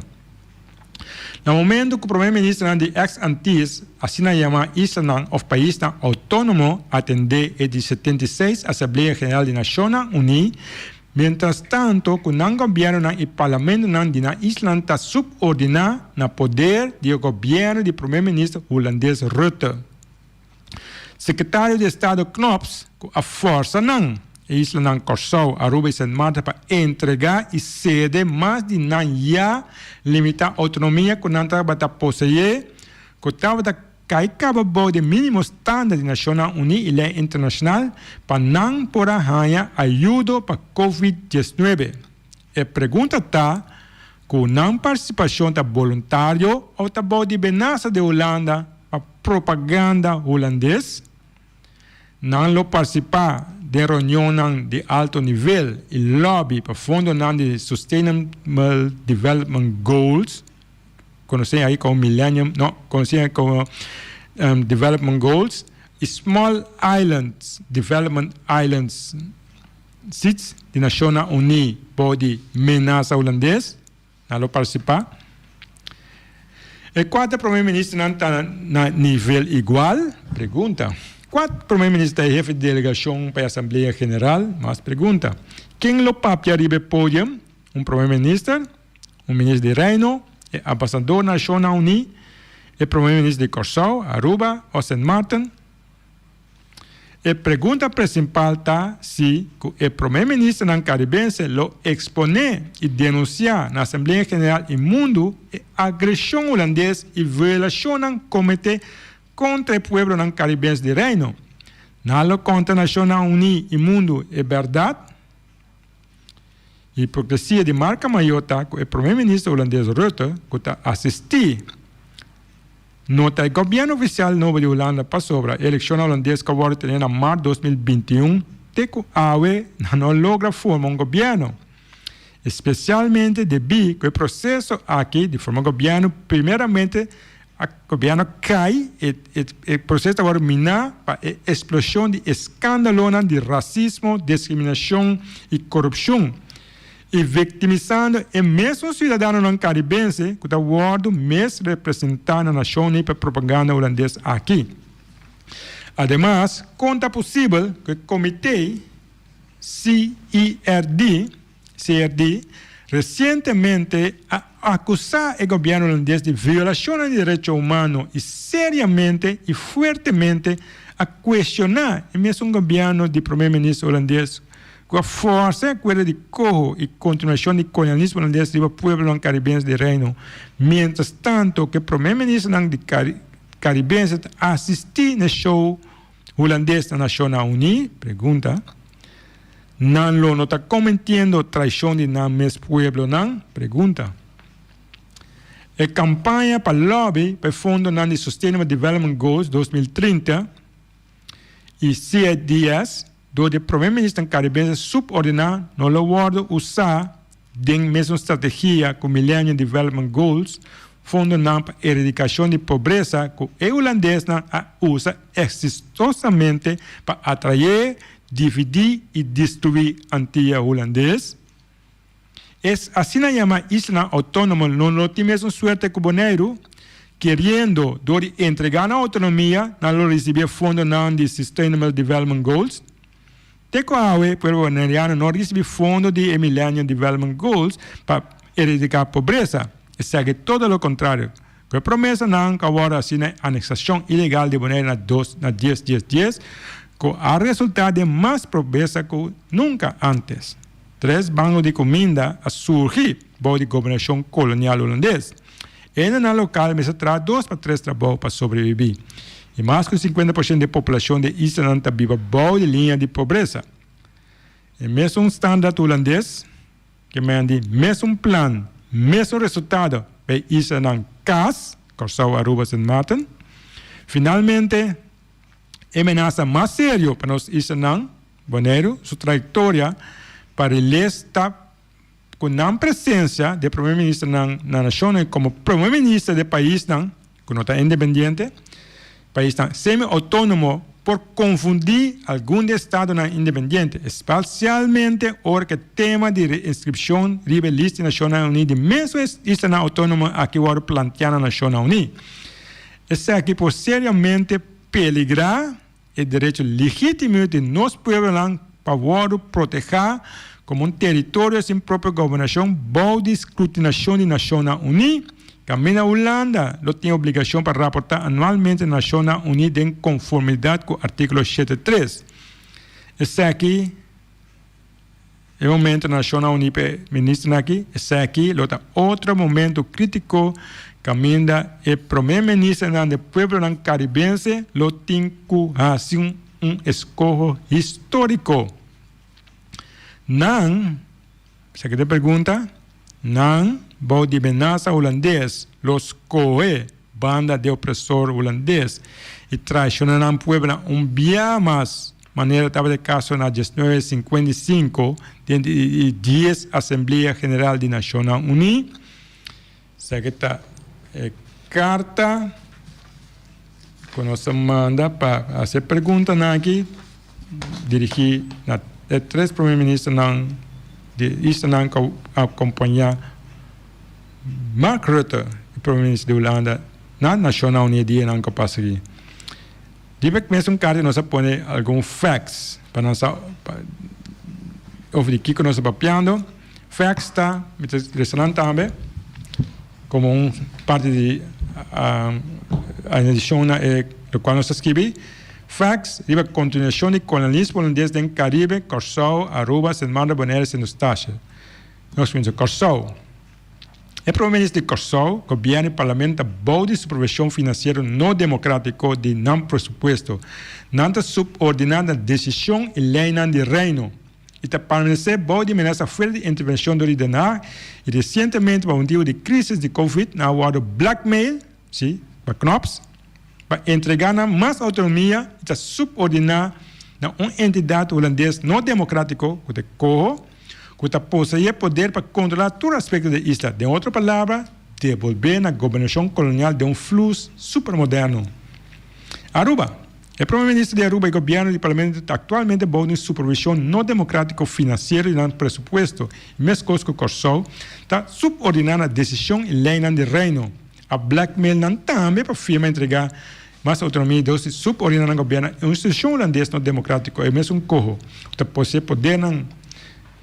Na momento ku prome ministernan di ex Antilles, asina yamá islanan òf paisnan outónomo, atendé e di 76 Asamblea General di Nashonnan Uní, mientrastanto ku nan gobièrnunan i parlamentonan di nan islanan ta subordiná na poder di e gobièrnu di prome minister hulandes Rutte. Sekretario di Estado Knops ku a forsa nan, e islanan Kòrsou, Aruba i Sint Maarten pa entregá i sede mas di nan ya limitá outonomia ku nan tabata poseé, ku tabata kai kaba bou di mínimo standard di Nashonnan Uní i lei internashonal pa nan por a haña ayudo pa Covid 19. E pregunta ta ku nan partisipashon ta boluntario òf ta bou di benasa di Hulanda pa propaganda hulandes? Nan lo partisipá den reunionnan di alto nivel i lobby pa fondonan di Sustainable Development Goals, konosé aki komo Millennium, no, konosé aki komo Development Goals, i Small Islands Development Islands, SIDS, di Nashonnan Uní bou di menasa hulandes. Nan lo partisipá. E kuater prome ministernan ta na nivel igual? Pregunta. Kua prome minister ta e hefe di delegashon pa e Asamblea General? Mas pregunta. Ken lo papia riba e podium? Un prome minister? Un minister di Reino? E ambasador na Nashonnan Uní? E prome minister di Kòrsou, Aruba òf Sint Maarten? E pregunta principal ta si cu e Prome Ministernan Caribense lo expone y denuncia na Asamblea General y mundo e agresion Hulandes y violacionnan comete contra e pueblonan Caribense di Reino. Nan lo conta Nacionnan Uni y mundo e berdad? Hipocresia di marca mayor ta cu e Prome Minister Hulandes Rutte cu ta asisti no ta e gobierno oficial nobo di Hulanda pasobra e eleccionnan Hulandes cu a wordo tene na maart 2021 te cu awe nan no logra forma un gobierno. Especialmente debi cu e proceso aki di forma gobierno primeramente A gobierno cay, e e proceso ta worde mina pa e explosion di escandalonan di racismo, discriminacion y corupcion y victimisando e mesun ciudadanonan Caribense cu ta wordo mes representa na Nacion Uni pa propaganda Hulandes aki. Ademas, con ta posibel cu e comite CERD, CRD, resientemente a akusá e gobièrnu hulandes di violashonnan di derecho humano i seriamente i fuertemente a kuestioná e mesun gobièrnu di promé minister hulandes ku a fòrsa e akuerdo di koho i kontinuashon di kolonialismo hulandes riba pueblonan karibense di Reino, miéntras tanto ku e promé ministernan di karibense ta asistí na e show hulandes na Nashonnan Uní? Pregunta. Nan lo no ta cometiendo traicion di nan mes pueblonan? Pregunta. E campaña pa lobby pa e fondonan di Sustainable Development Goals 2030 y CDS door di e Prome Ministernan Caribense subordina no lo wordo usa den mesun strategia cu Millennium Development Goals, fondonan pa eradicacion di pobresa cu e Hulandesnan a usa exitosamente pa atrae, dividi y destrui Antia Hulandes. E asina yama islanan autonomo no lo tin mesun suerte cu Boneiru, keriendo door di entrega nan autonomia nan lo ricibi e fondonan di Sustainable Development Goals. Te ku awe, pueblo boneriano no risibí fondo di e Millennium Development Goals pa eradiká pobresa. Esaki todo lo kontrario. Ku e promesanan ku a wòrdu hasi na e aneksashon ilegal di Bonaire na dos na dies dies dies, ku a resultá den mas pobresa ku nunka ántes. Tres banko di kuminda a surgi bou di gobernashon kolonial hulandes. E hendenan lokal mester traha dos pa tres trabou pa sobrebibí. I mas ku 50% di e populashon di e islanan ta biba bou di liña di pobresa. E mesun standaard hulandes ke men di mesun plan, mesun resultado pa e islanan kas, Kòrsou, Aruba, Sint Maarten. Finalmente, e menasa mas serio pa nos islanan, Boneiru, su trayektoria pa riles ta Ku nan presensia di e prome ministernan na nashonnan i komo prome minister di e paisnan ku no ta independiente, paisnan semi-outónomo por konfundí algun di e estadonan independiente, espasialmente ora ku e tema di reinskripshon riba e lista di Nashonnan Uní di mesun e islanan outónomo aki wòrdu planteá na Nashonnan Uní. Esaki por seriamente peligrá E derecho legítimo di nos pueblonan pa wòrdu protehá komo un teritorio sin propio gobernashon bou di skrutinashon di Nashonnan Uní, kaminda Hulanda lo tin obligashon pa raportá anualmente na Nashonnan Uní den konformidat ku artíkulo shete tres. Esaki e momento na Nashonnan Uní pa e ministernan aki, esaki lo ta otro momento krítiko kaminda e prome ministernan di pueblonan karibense lo tin ku hasi un eskoho históriko. Nan, esaki ta e pregunta, nan bou di menasa hulandes lo skohe banda di opresor hulandes i traishona nan pueblonan un bia mas? Manera tabata e kaso na diesnuebe sinkuenta i sinku den di dies Asamblea General di Nashonnan Uní. Esaki ta e karta ku nos a manda pa hasi e preguntanan aki dirigí na e tres prome ministernan di islanan ku a akompañá Mark Rutte, e prome minister di Hulanda, na Nashonnan Uní e dianan ku a pasa aki. Riba e mesun karta nos a pone algun facts pa nan sa over di kiko nos ta papiando. Facts ta, mi ta lesa nan tambe komo un parti di añadishon na e lokual nos ta skibi. Facts riba kontinuashon di kolonialismo holandes den Karibe, Kòrsou, Aruba, Sint Maarten, Bonaire i Sint Eustatius. Nos kuminsá Kòrsou. E prome minister di Kòrsou, gobièrnu i parlamento ta bou di supervishon finansiero no demokrátiko di nan presupuesto. Nan ta subordiná na desishon i leinan di Reino i ta permanesé bou di menasa fuerte di intervenshon dor di Den Haag i resientemente pa motibu di krísis di covid nan a wòrdu blackmail, sí, pa Knops, pa entregá nan mas outonomia i ta subordiná na un entidat hulandes no demokrátiko ku ta coho. ku ta poseé poder pa kontrolá tur aspekto di e isla, den otro palabra, debolbé na gobernashon kolonial den un flus supermoderno. Aruba. E Prome Minister di Aruba i Gobièrnu di Parlamento ta aktualmente bou di un supervishon no demokratiko finansiero di nan presupuesto i meskos ku Kòrsou, ta subordiná na desishon i leinan di Reino. A blackmail nan tambe pa firma entregá mas autonomia i dos di subordiná nan gobièrnu a un institushon hulandes no demokratiko, e mesun koho ku ta poseé podernan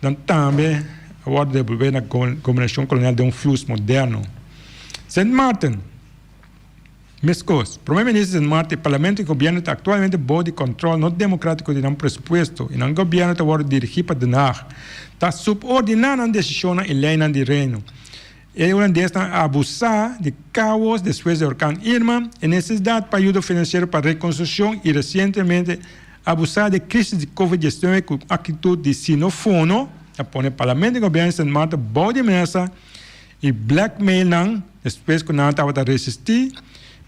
nan tambe a wòrdu debolbé na gobernashon kolonial den un flus moderno. Sint Maarten, Meskos, Prome Minister Sint Maarten, e parlamento i gobièrnu ta aktualmente bou di kòntròl no demokratiko di nan presupuesto i nan gobièrnu ta wòrdu dirigí pa Den Haag, ta subordiná nan desishonnan i leinan di Reino. E hulandesnan a abusá di káos despues di orkan Irma, e nesesidat pa ayuda finansiero pa rekonstrukshon i resientemente abusá di e krísis di Covid 19 ku un aktitut di sinofono a pone parlamento i gobièrnu di Sint Maarten bou di menasa i blackmail nan despues ku nan tabata resistí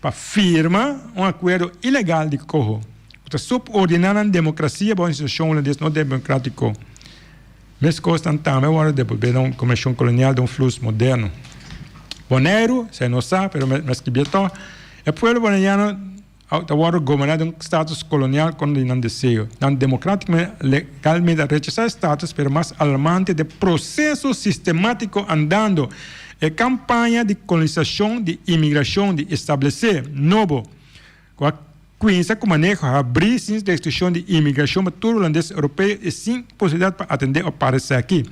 pa firma un akuerdo ilegal di koho ku ta subordiná nan demokrasia bou institushon hulandes no demokratiko. Meskos nan tambe a wòrdu debolbé na un komishon kolonial den un flus moderno. Boneiru, esei no sa, pero mi a skibié tòg, e pueblo boneriano ta wòrdu goberná den un status kolonial kontra di nan deseo. Nan demokratikamente legalmente a rechasá e status, pero mas alarmante ta e proseso sistemátiko andando, e kampaña di kolonisashon di imigrashon di establesé nobo Ku a kuinsa ku maneho habrí sin restrikshon di imigrashon pa tur hulandes europeo i sin posibilidat pa atendé o para esaki.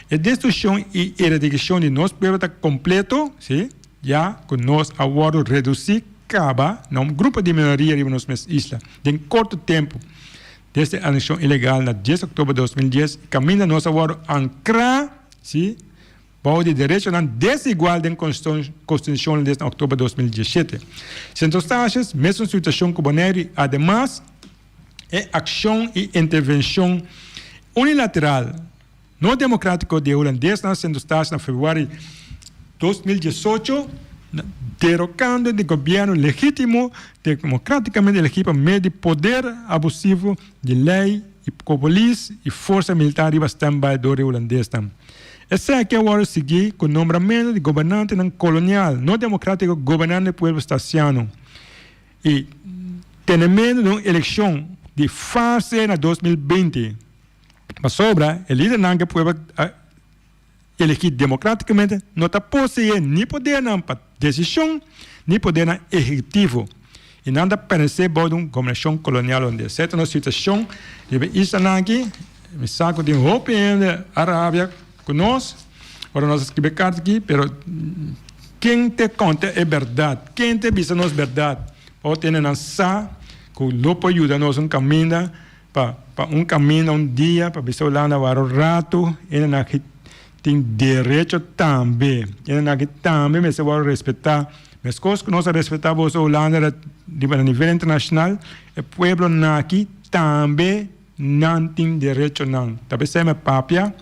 E destrukshon i eradikashon di nos pueblo ta kompleto, sí, ya ku nos a wòrdu redusí kaba na un grupo di minoria riba nos mes isla den korto tempu desde e anekshon ilegal na dies oktober 2010 i kaminda nos a wòrdu ankrá, sí, Bou di derechonan desigual den Konstitushon Hulandes na oktober 2017. Sint Eustatius, mesun situashon ku Boneiru i ademas e akshon i intervenshon unilateral no demokratiko di e hulandesnan Sint Eustatius na februari 2018, derokando di gobièrnu legítimo demokratikamente elegí pa medio di poder abusivo di lei i polis i forsa militar riba standby dor di hulandesnan. Esaki a wòrdu sigui ku nombramentu di gobernantenan kolonial no demokratiko gobernando e pueblo stasiano i tenementu di un elekshon di farse na 2020 pasobra e lidernan ku e pueblo a elegi demokratikamente no ta poseé ni podernan pa desishon ni podernan ehekutivo i nan ta pertenesé bou di un gobernashon kolonial holandés. Esei ta nos situashon riba e islanan aki. Mi sa ku tin hopi hende a rabia ku nos ora nos a skribi e karta aki, pero ken te konta e bèrdat? Ken te bisa nos bèrdat? Pa otro hendenan sa ku lo por yuda nos un kaminda pa pa un kaminda un dia pa bisa Hulanda wak un ratu hendenan aki tin derecho tambe. Hendenan aki tambe mester wòrdu respetá. Meskos ku nos a respetá boso Hulanda riba na nivel internashonal, e pueblonan aki tambe. Nan tin derechonan. Ta pesey mi a papia,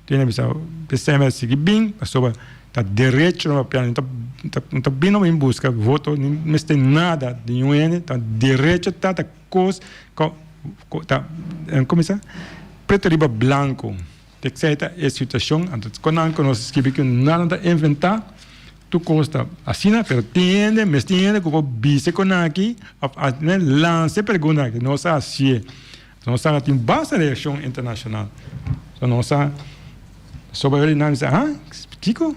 tin a bisa pesey mi a sigui bin, pasobra ta derecho mi papia, no ta bin bin buska voto, ni mester nada di niun hende, ta derecho ta, ta kos ku ta, komo bisa, preto riba blanko. Esei ta e situashon, anto kon nan ku nos skibi ku nada ta inventá, tur kos ta asina, pero tin hende, mes tin hende ku por bisa kon aki òf lansa e pregunta aki, nos a hasié. Nos sa tin basta reakshon internashonal. So nos a soba nan bisa, ha, kiko?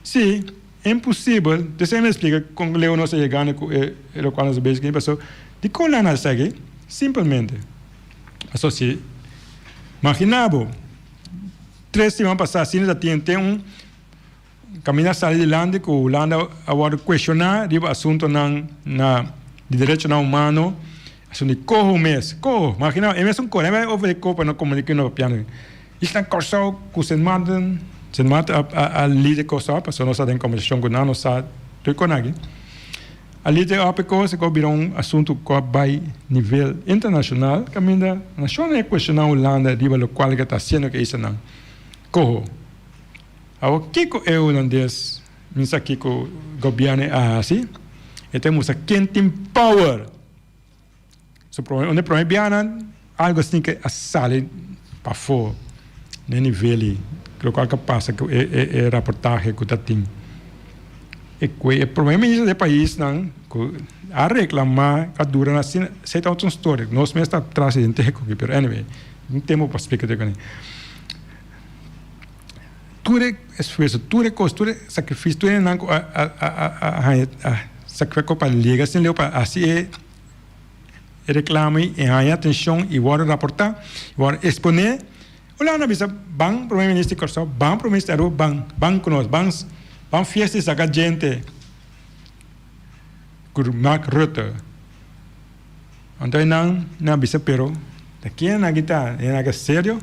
Si, imposibel. Desei mi a splika kon leu nos a yegando ku e lokual nos a bezig aki, pasobra dikon nan a hasi esaki? Simpelmente. Paso si magina bo tres siman pasa asina ta tin ten un kaminda sali dilanti ku Hulanda a wòrdu kueshoná riba asuntonan na di derechonan humano. Asun di koho mes, koho, magina e mesun koho, e over di koho pa no komunika no papiando. Isla Kòrsou ku Sint Maarten, Sint Maarten a a a lider Kòrsou pasobra nos ta den kombersashon ku nan, nos sa tur kon aki. A lider op e kos, e kos bira un asuntu ku a bai nivel internashonal kaminda nashonnan a kuestioná Hulanda riba lokual ke ta hasiendo ku e islanan. Koho. Awor kiko e hulandes mi sa kiko gobièrnu a hasi? E ta mustra ken tin power. Su prome un de prome bianan algo asina ke a sali pafó na e nivel ei lokual ke pasa ku e e e raportahe ku ta tin e ku e prome minister di e paisnan ku a reklamá a dura asina esei ta otro storia nos mes ta tras di henter koki pero anyway no tin tempo pa splika tur e Tur e esfuerso, tur e kos, tur e sakrifisio, tur e nan ku a a a a haña a sakrifika pa lega sin leu pa hasi e e reklamo i haña atenshon i wòrdu raportá, i wòrdu eksponé. Hulanda a bisa, Ban Prome Minister di Kòrsou, ban Prome Minister di Aruba, ban, ban ku nos, ban ban fiesta i saka djente ku Mark Rutte. Anto e nan a bisa, Pero ta ken nan aki ta? E nan aki serio?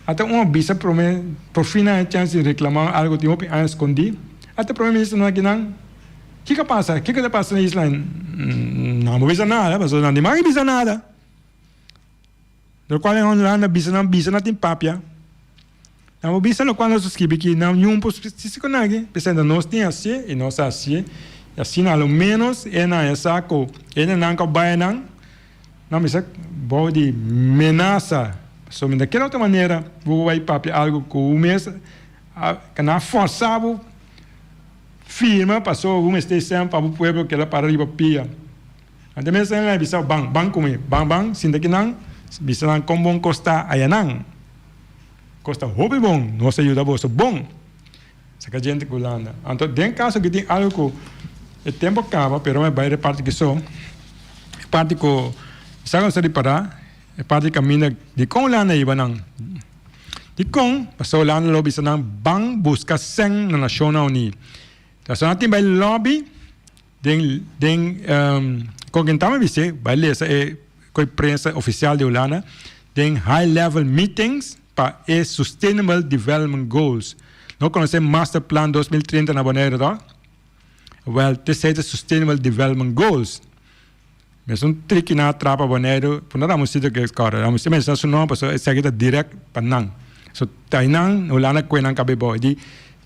Ata un a bisa prome por fin nan a chance di reclama algo tin hopi aña scondi. Ata prome minister nan aki nan, Kiko a pasa? Kiko ta pasa na isla? Nan bo bisa nada, pasobra nan di man bisa nada. Locual e Hulanda bisa nan bisa nan tin papia. Nan bo bisa locual nos a scribi aki, nan niun por sisi con aki. P'esei nos tin hacié y nos a hacié. Y asina a lo menos e nan a sa cu e nan cu a bay nan. Nan bisa bou di menasa. Pasobra di kel otro manera bo bai papia algu ku bo mes a ka nan a forsa bo firma pasobra bo mester esei pa bo pueblo keda para riba pia. Anto mes nan a bisa ban, ban ku mi, ban ban sinta ki nan bisa nan kon bon kos ta ayanan. Kos ta hopi bon, nos a yuda boso bon. Saka djente ku Hulanda. Anto den kaso ki tin algu ku e tempu a kaba pero mi bai reparti ki so e parti ku sa ku sa ripará e parti kaminda dikon Hulanda a hiba nan dikon pasobra Hulanda lo bisa nan ban buska sèn na Nashonnan Uní pasobra nan tin bai lòbi den den kon ken taba bis'é bai lesa e koe prensa ofisial di Hulanda den high level meetings. Pa e Sustainable Development Goals. No konosé Master Plan 2030 na Bonaire to? Wel, t'esei ta Sustainable Development Goals. Mesun triki nan a traha pa Bonaire, por no dam un sitio ke kòrda, dam un sitio menshoná su nòmber pasobra esaki ta dirèkt pa nan. So ta einan Hulanda kue nan kab'é bou. E di,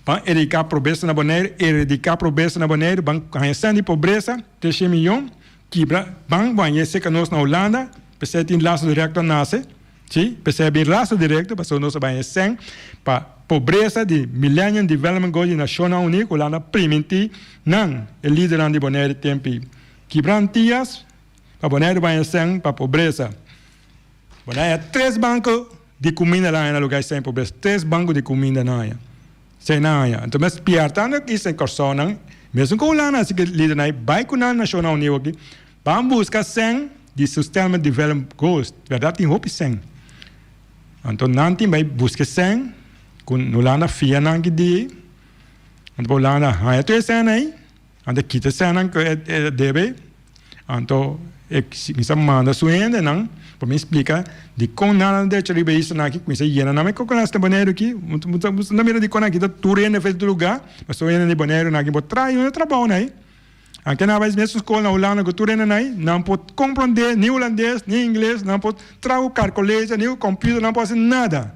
ban eradiká pobresa na Bonaire, eradiká pobresa na Bonaire, ban haña sèn di pobresa, treshen miyon, kibra, ban haña esei ka nos na Hulanda, p'esei tin laso direkto a nase. Sí, p'esei a bin rastro direkto pasobra nos a bai e sèn pa pobresa di Millennium Development Goals di Nashonnan Uní ku Hulanda primintí nan, e lidernan di Boneiru tempi kibra Antias pa Boneiru bai e sèn pa pobresa. Boneiru a tres banko di kuminda la haña na lugá e sèn pobresa, tres banko di kuminda nan haña, sèn nan haña. Anto mes spièrtando aki sèn Kòrsou nan, mesun ku Hulanda así ke lidernan ei bai ku nan Nashonnan Uní aki Ban buska sèn di Sustainable Development Goals, bèrdat tin hopi sèn. Anto nan tin bai buska e sèn ku Hulanda fia nan ki di, anto pa Hulanda haña tur e sèn ei, anto e kita e sènnan ku e debe, anto e kuminsá manda su hendenan pa mi splika dikon nan a derecho riba e islanan aki, kuminsá yena nan e kokonas na Boneiru aki, bo ta mira dikon nan a kita tur hende for di lugá, pasobra hende di Boneiru nan aki bo traha i no trabou nan ei. Anke nan a bai mesun skol na Hulanda ku tur hende nai, nan por komprondé ni hulandes ni ingles, nan por traha ku karkulecha ni ku kòmpiuter, nan por hasi nada.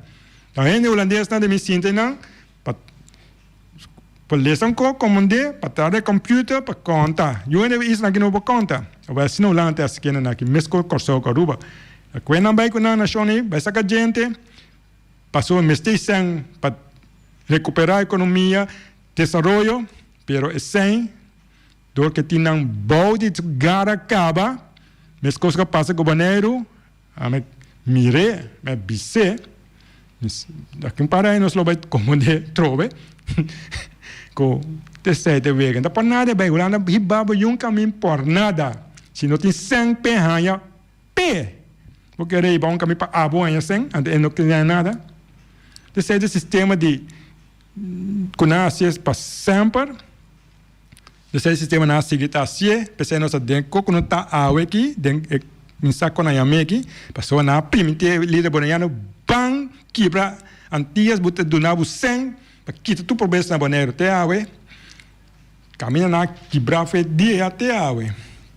Ta hende hulandesnan den mi sinta einan pa pa lesa un kos, komprondé, pa traha den kòmpiuter, pa konta. Yu hende isla aki no por konta. Awor asina Hulanda ta hasi kende nan aki, meskos Kòrsou ku Aruba. Kue nan bai ku nan nashon ei, bai saka djente, pasobra mester sèn pa rekuperá ekonomia, desaroyo. Pero esei, dor ke tin nan bou di su gara kaba, meskos ku a pasa ku Boneiru, ami mir'é, mi a bis'é, aki un par di aña nos lo bai komprondé trobe ku esei ta wega. No ta por nada bai Hulanda hiba bo yun kamin por nada. Si no tin sèn p'e haña, p'e! Bo kere hiba un kamin pa abo haña sèn, anto e no ke haña nada. Esei ta e sistema di. Ku nan a hasié pa semper, p'esei e sistema nan a sigui ta hasié, p'esei nos ta den koko no ta awe aki den e. Mi sa kon a yam'é aki, pasobra nan a primintí e lider boneriano, Ban kibra Antias, bo ta duna bo sèn pa kita tur pobresa na Boneiru. Te awe, kaminda nan a kibra fe dia te awe.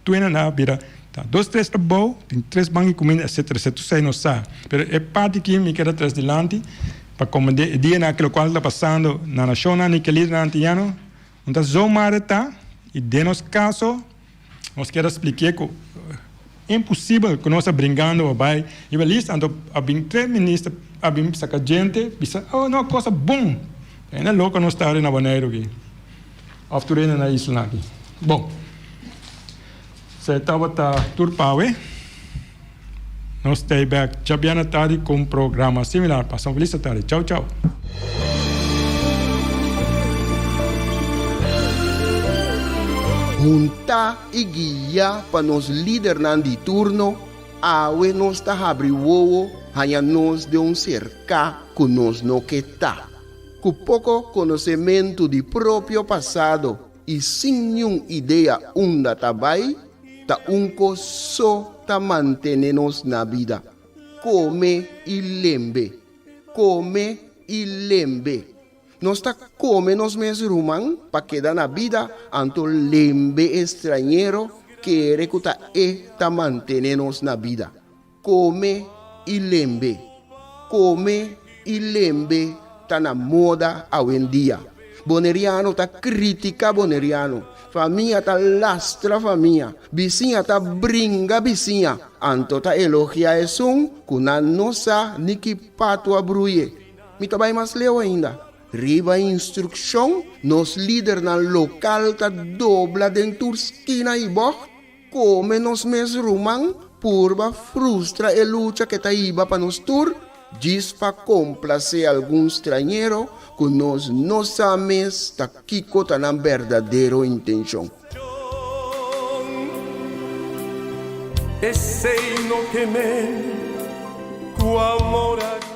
Tur hende nan a bira ta dos tres trabou, tin tres banki di kuminda, etsetera, etsetera. Tur esei nos sa. Pero e parti aki mi keda tres dilanti pa komprendé e dianan aki lokual ta pasando na nashonnan i ke lidernan antiano. No ta zomaar e ta, i den nos kaso nos kier a spliké ku imposibel ku nos a bringando pa bai riba lista, anto a bin tres minister a bin saka djente bisa oh no kos a bon, ta hende loko nos ta na Boneiru aki òf tur hende na islanan aki. Bon, esei tabata tur pa awe. Nos ta bek djabièrnè tardi ku un programa similar. Pasa un felis tardi. Chau chau. Huntá i guiá pa nos lidernan di turno, awe nos ta habri wowo haña nos den un serká ku nos no ke ta. Ku poko konosementu di propio pasado i sin niun idea unda ta bai, ta un kos so ta mantene nos na bida, kome i lembe, kome i lembe. Nos ta kome nos mes ruman pa keda na bida, anto lembe e strañero kere ku ta e ta mantene nos na bida. Kome i lembe. Kome i lembe ta na moda awendia. Boneriano ta kritika boneriano, famia ta lastra famia, bisiña ta bringa bisiña, anto ta elogia esun ku nan no sa ni ki patu a bruye. Mi ta bai mas leu ainda. Riba instrukshon, nos lidernan lokal ta dobla den tur skina i bògt. Kome nos mes ruman purba frustra e lucha ke ta hiba pa nos tur, djis pa komplasé algun strañero ku nos no sa mes ta kiko ta nan berdadero intenshon. Esei no ke men ku amor a.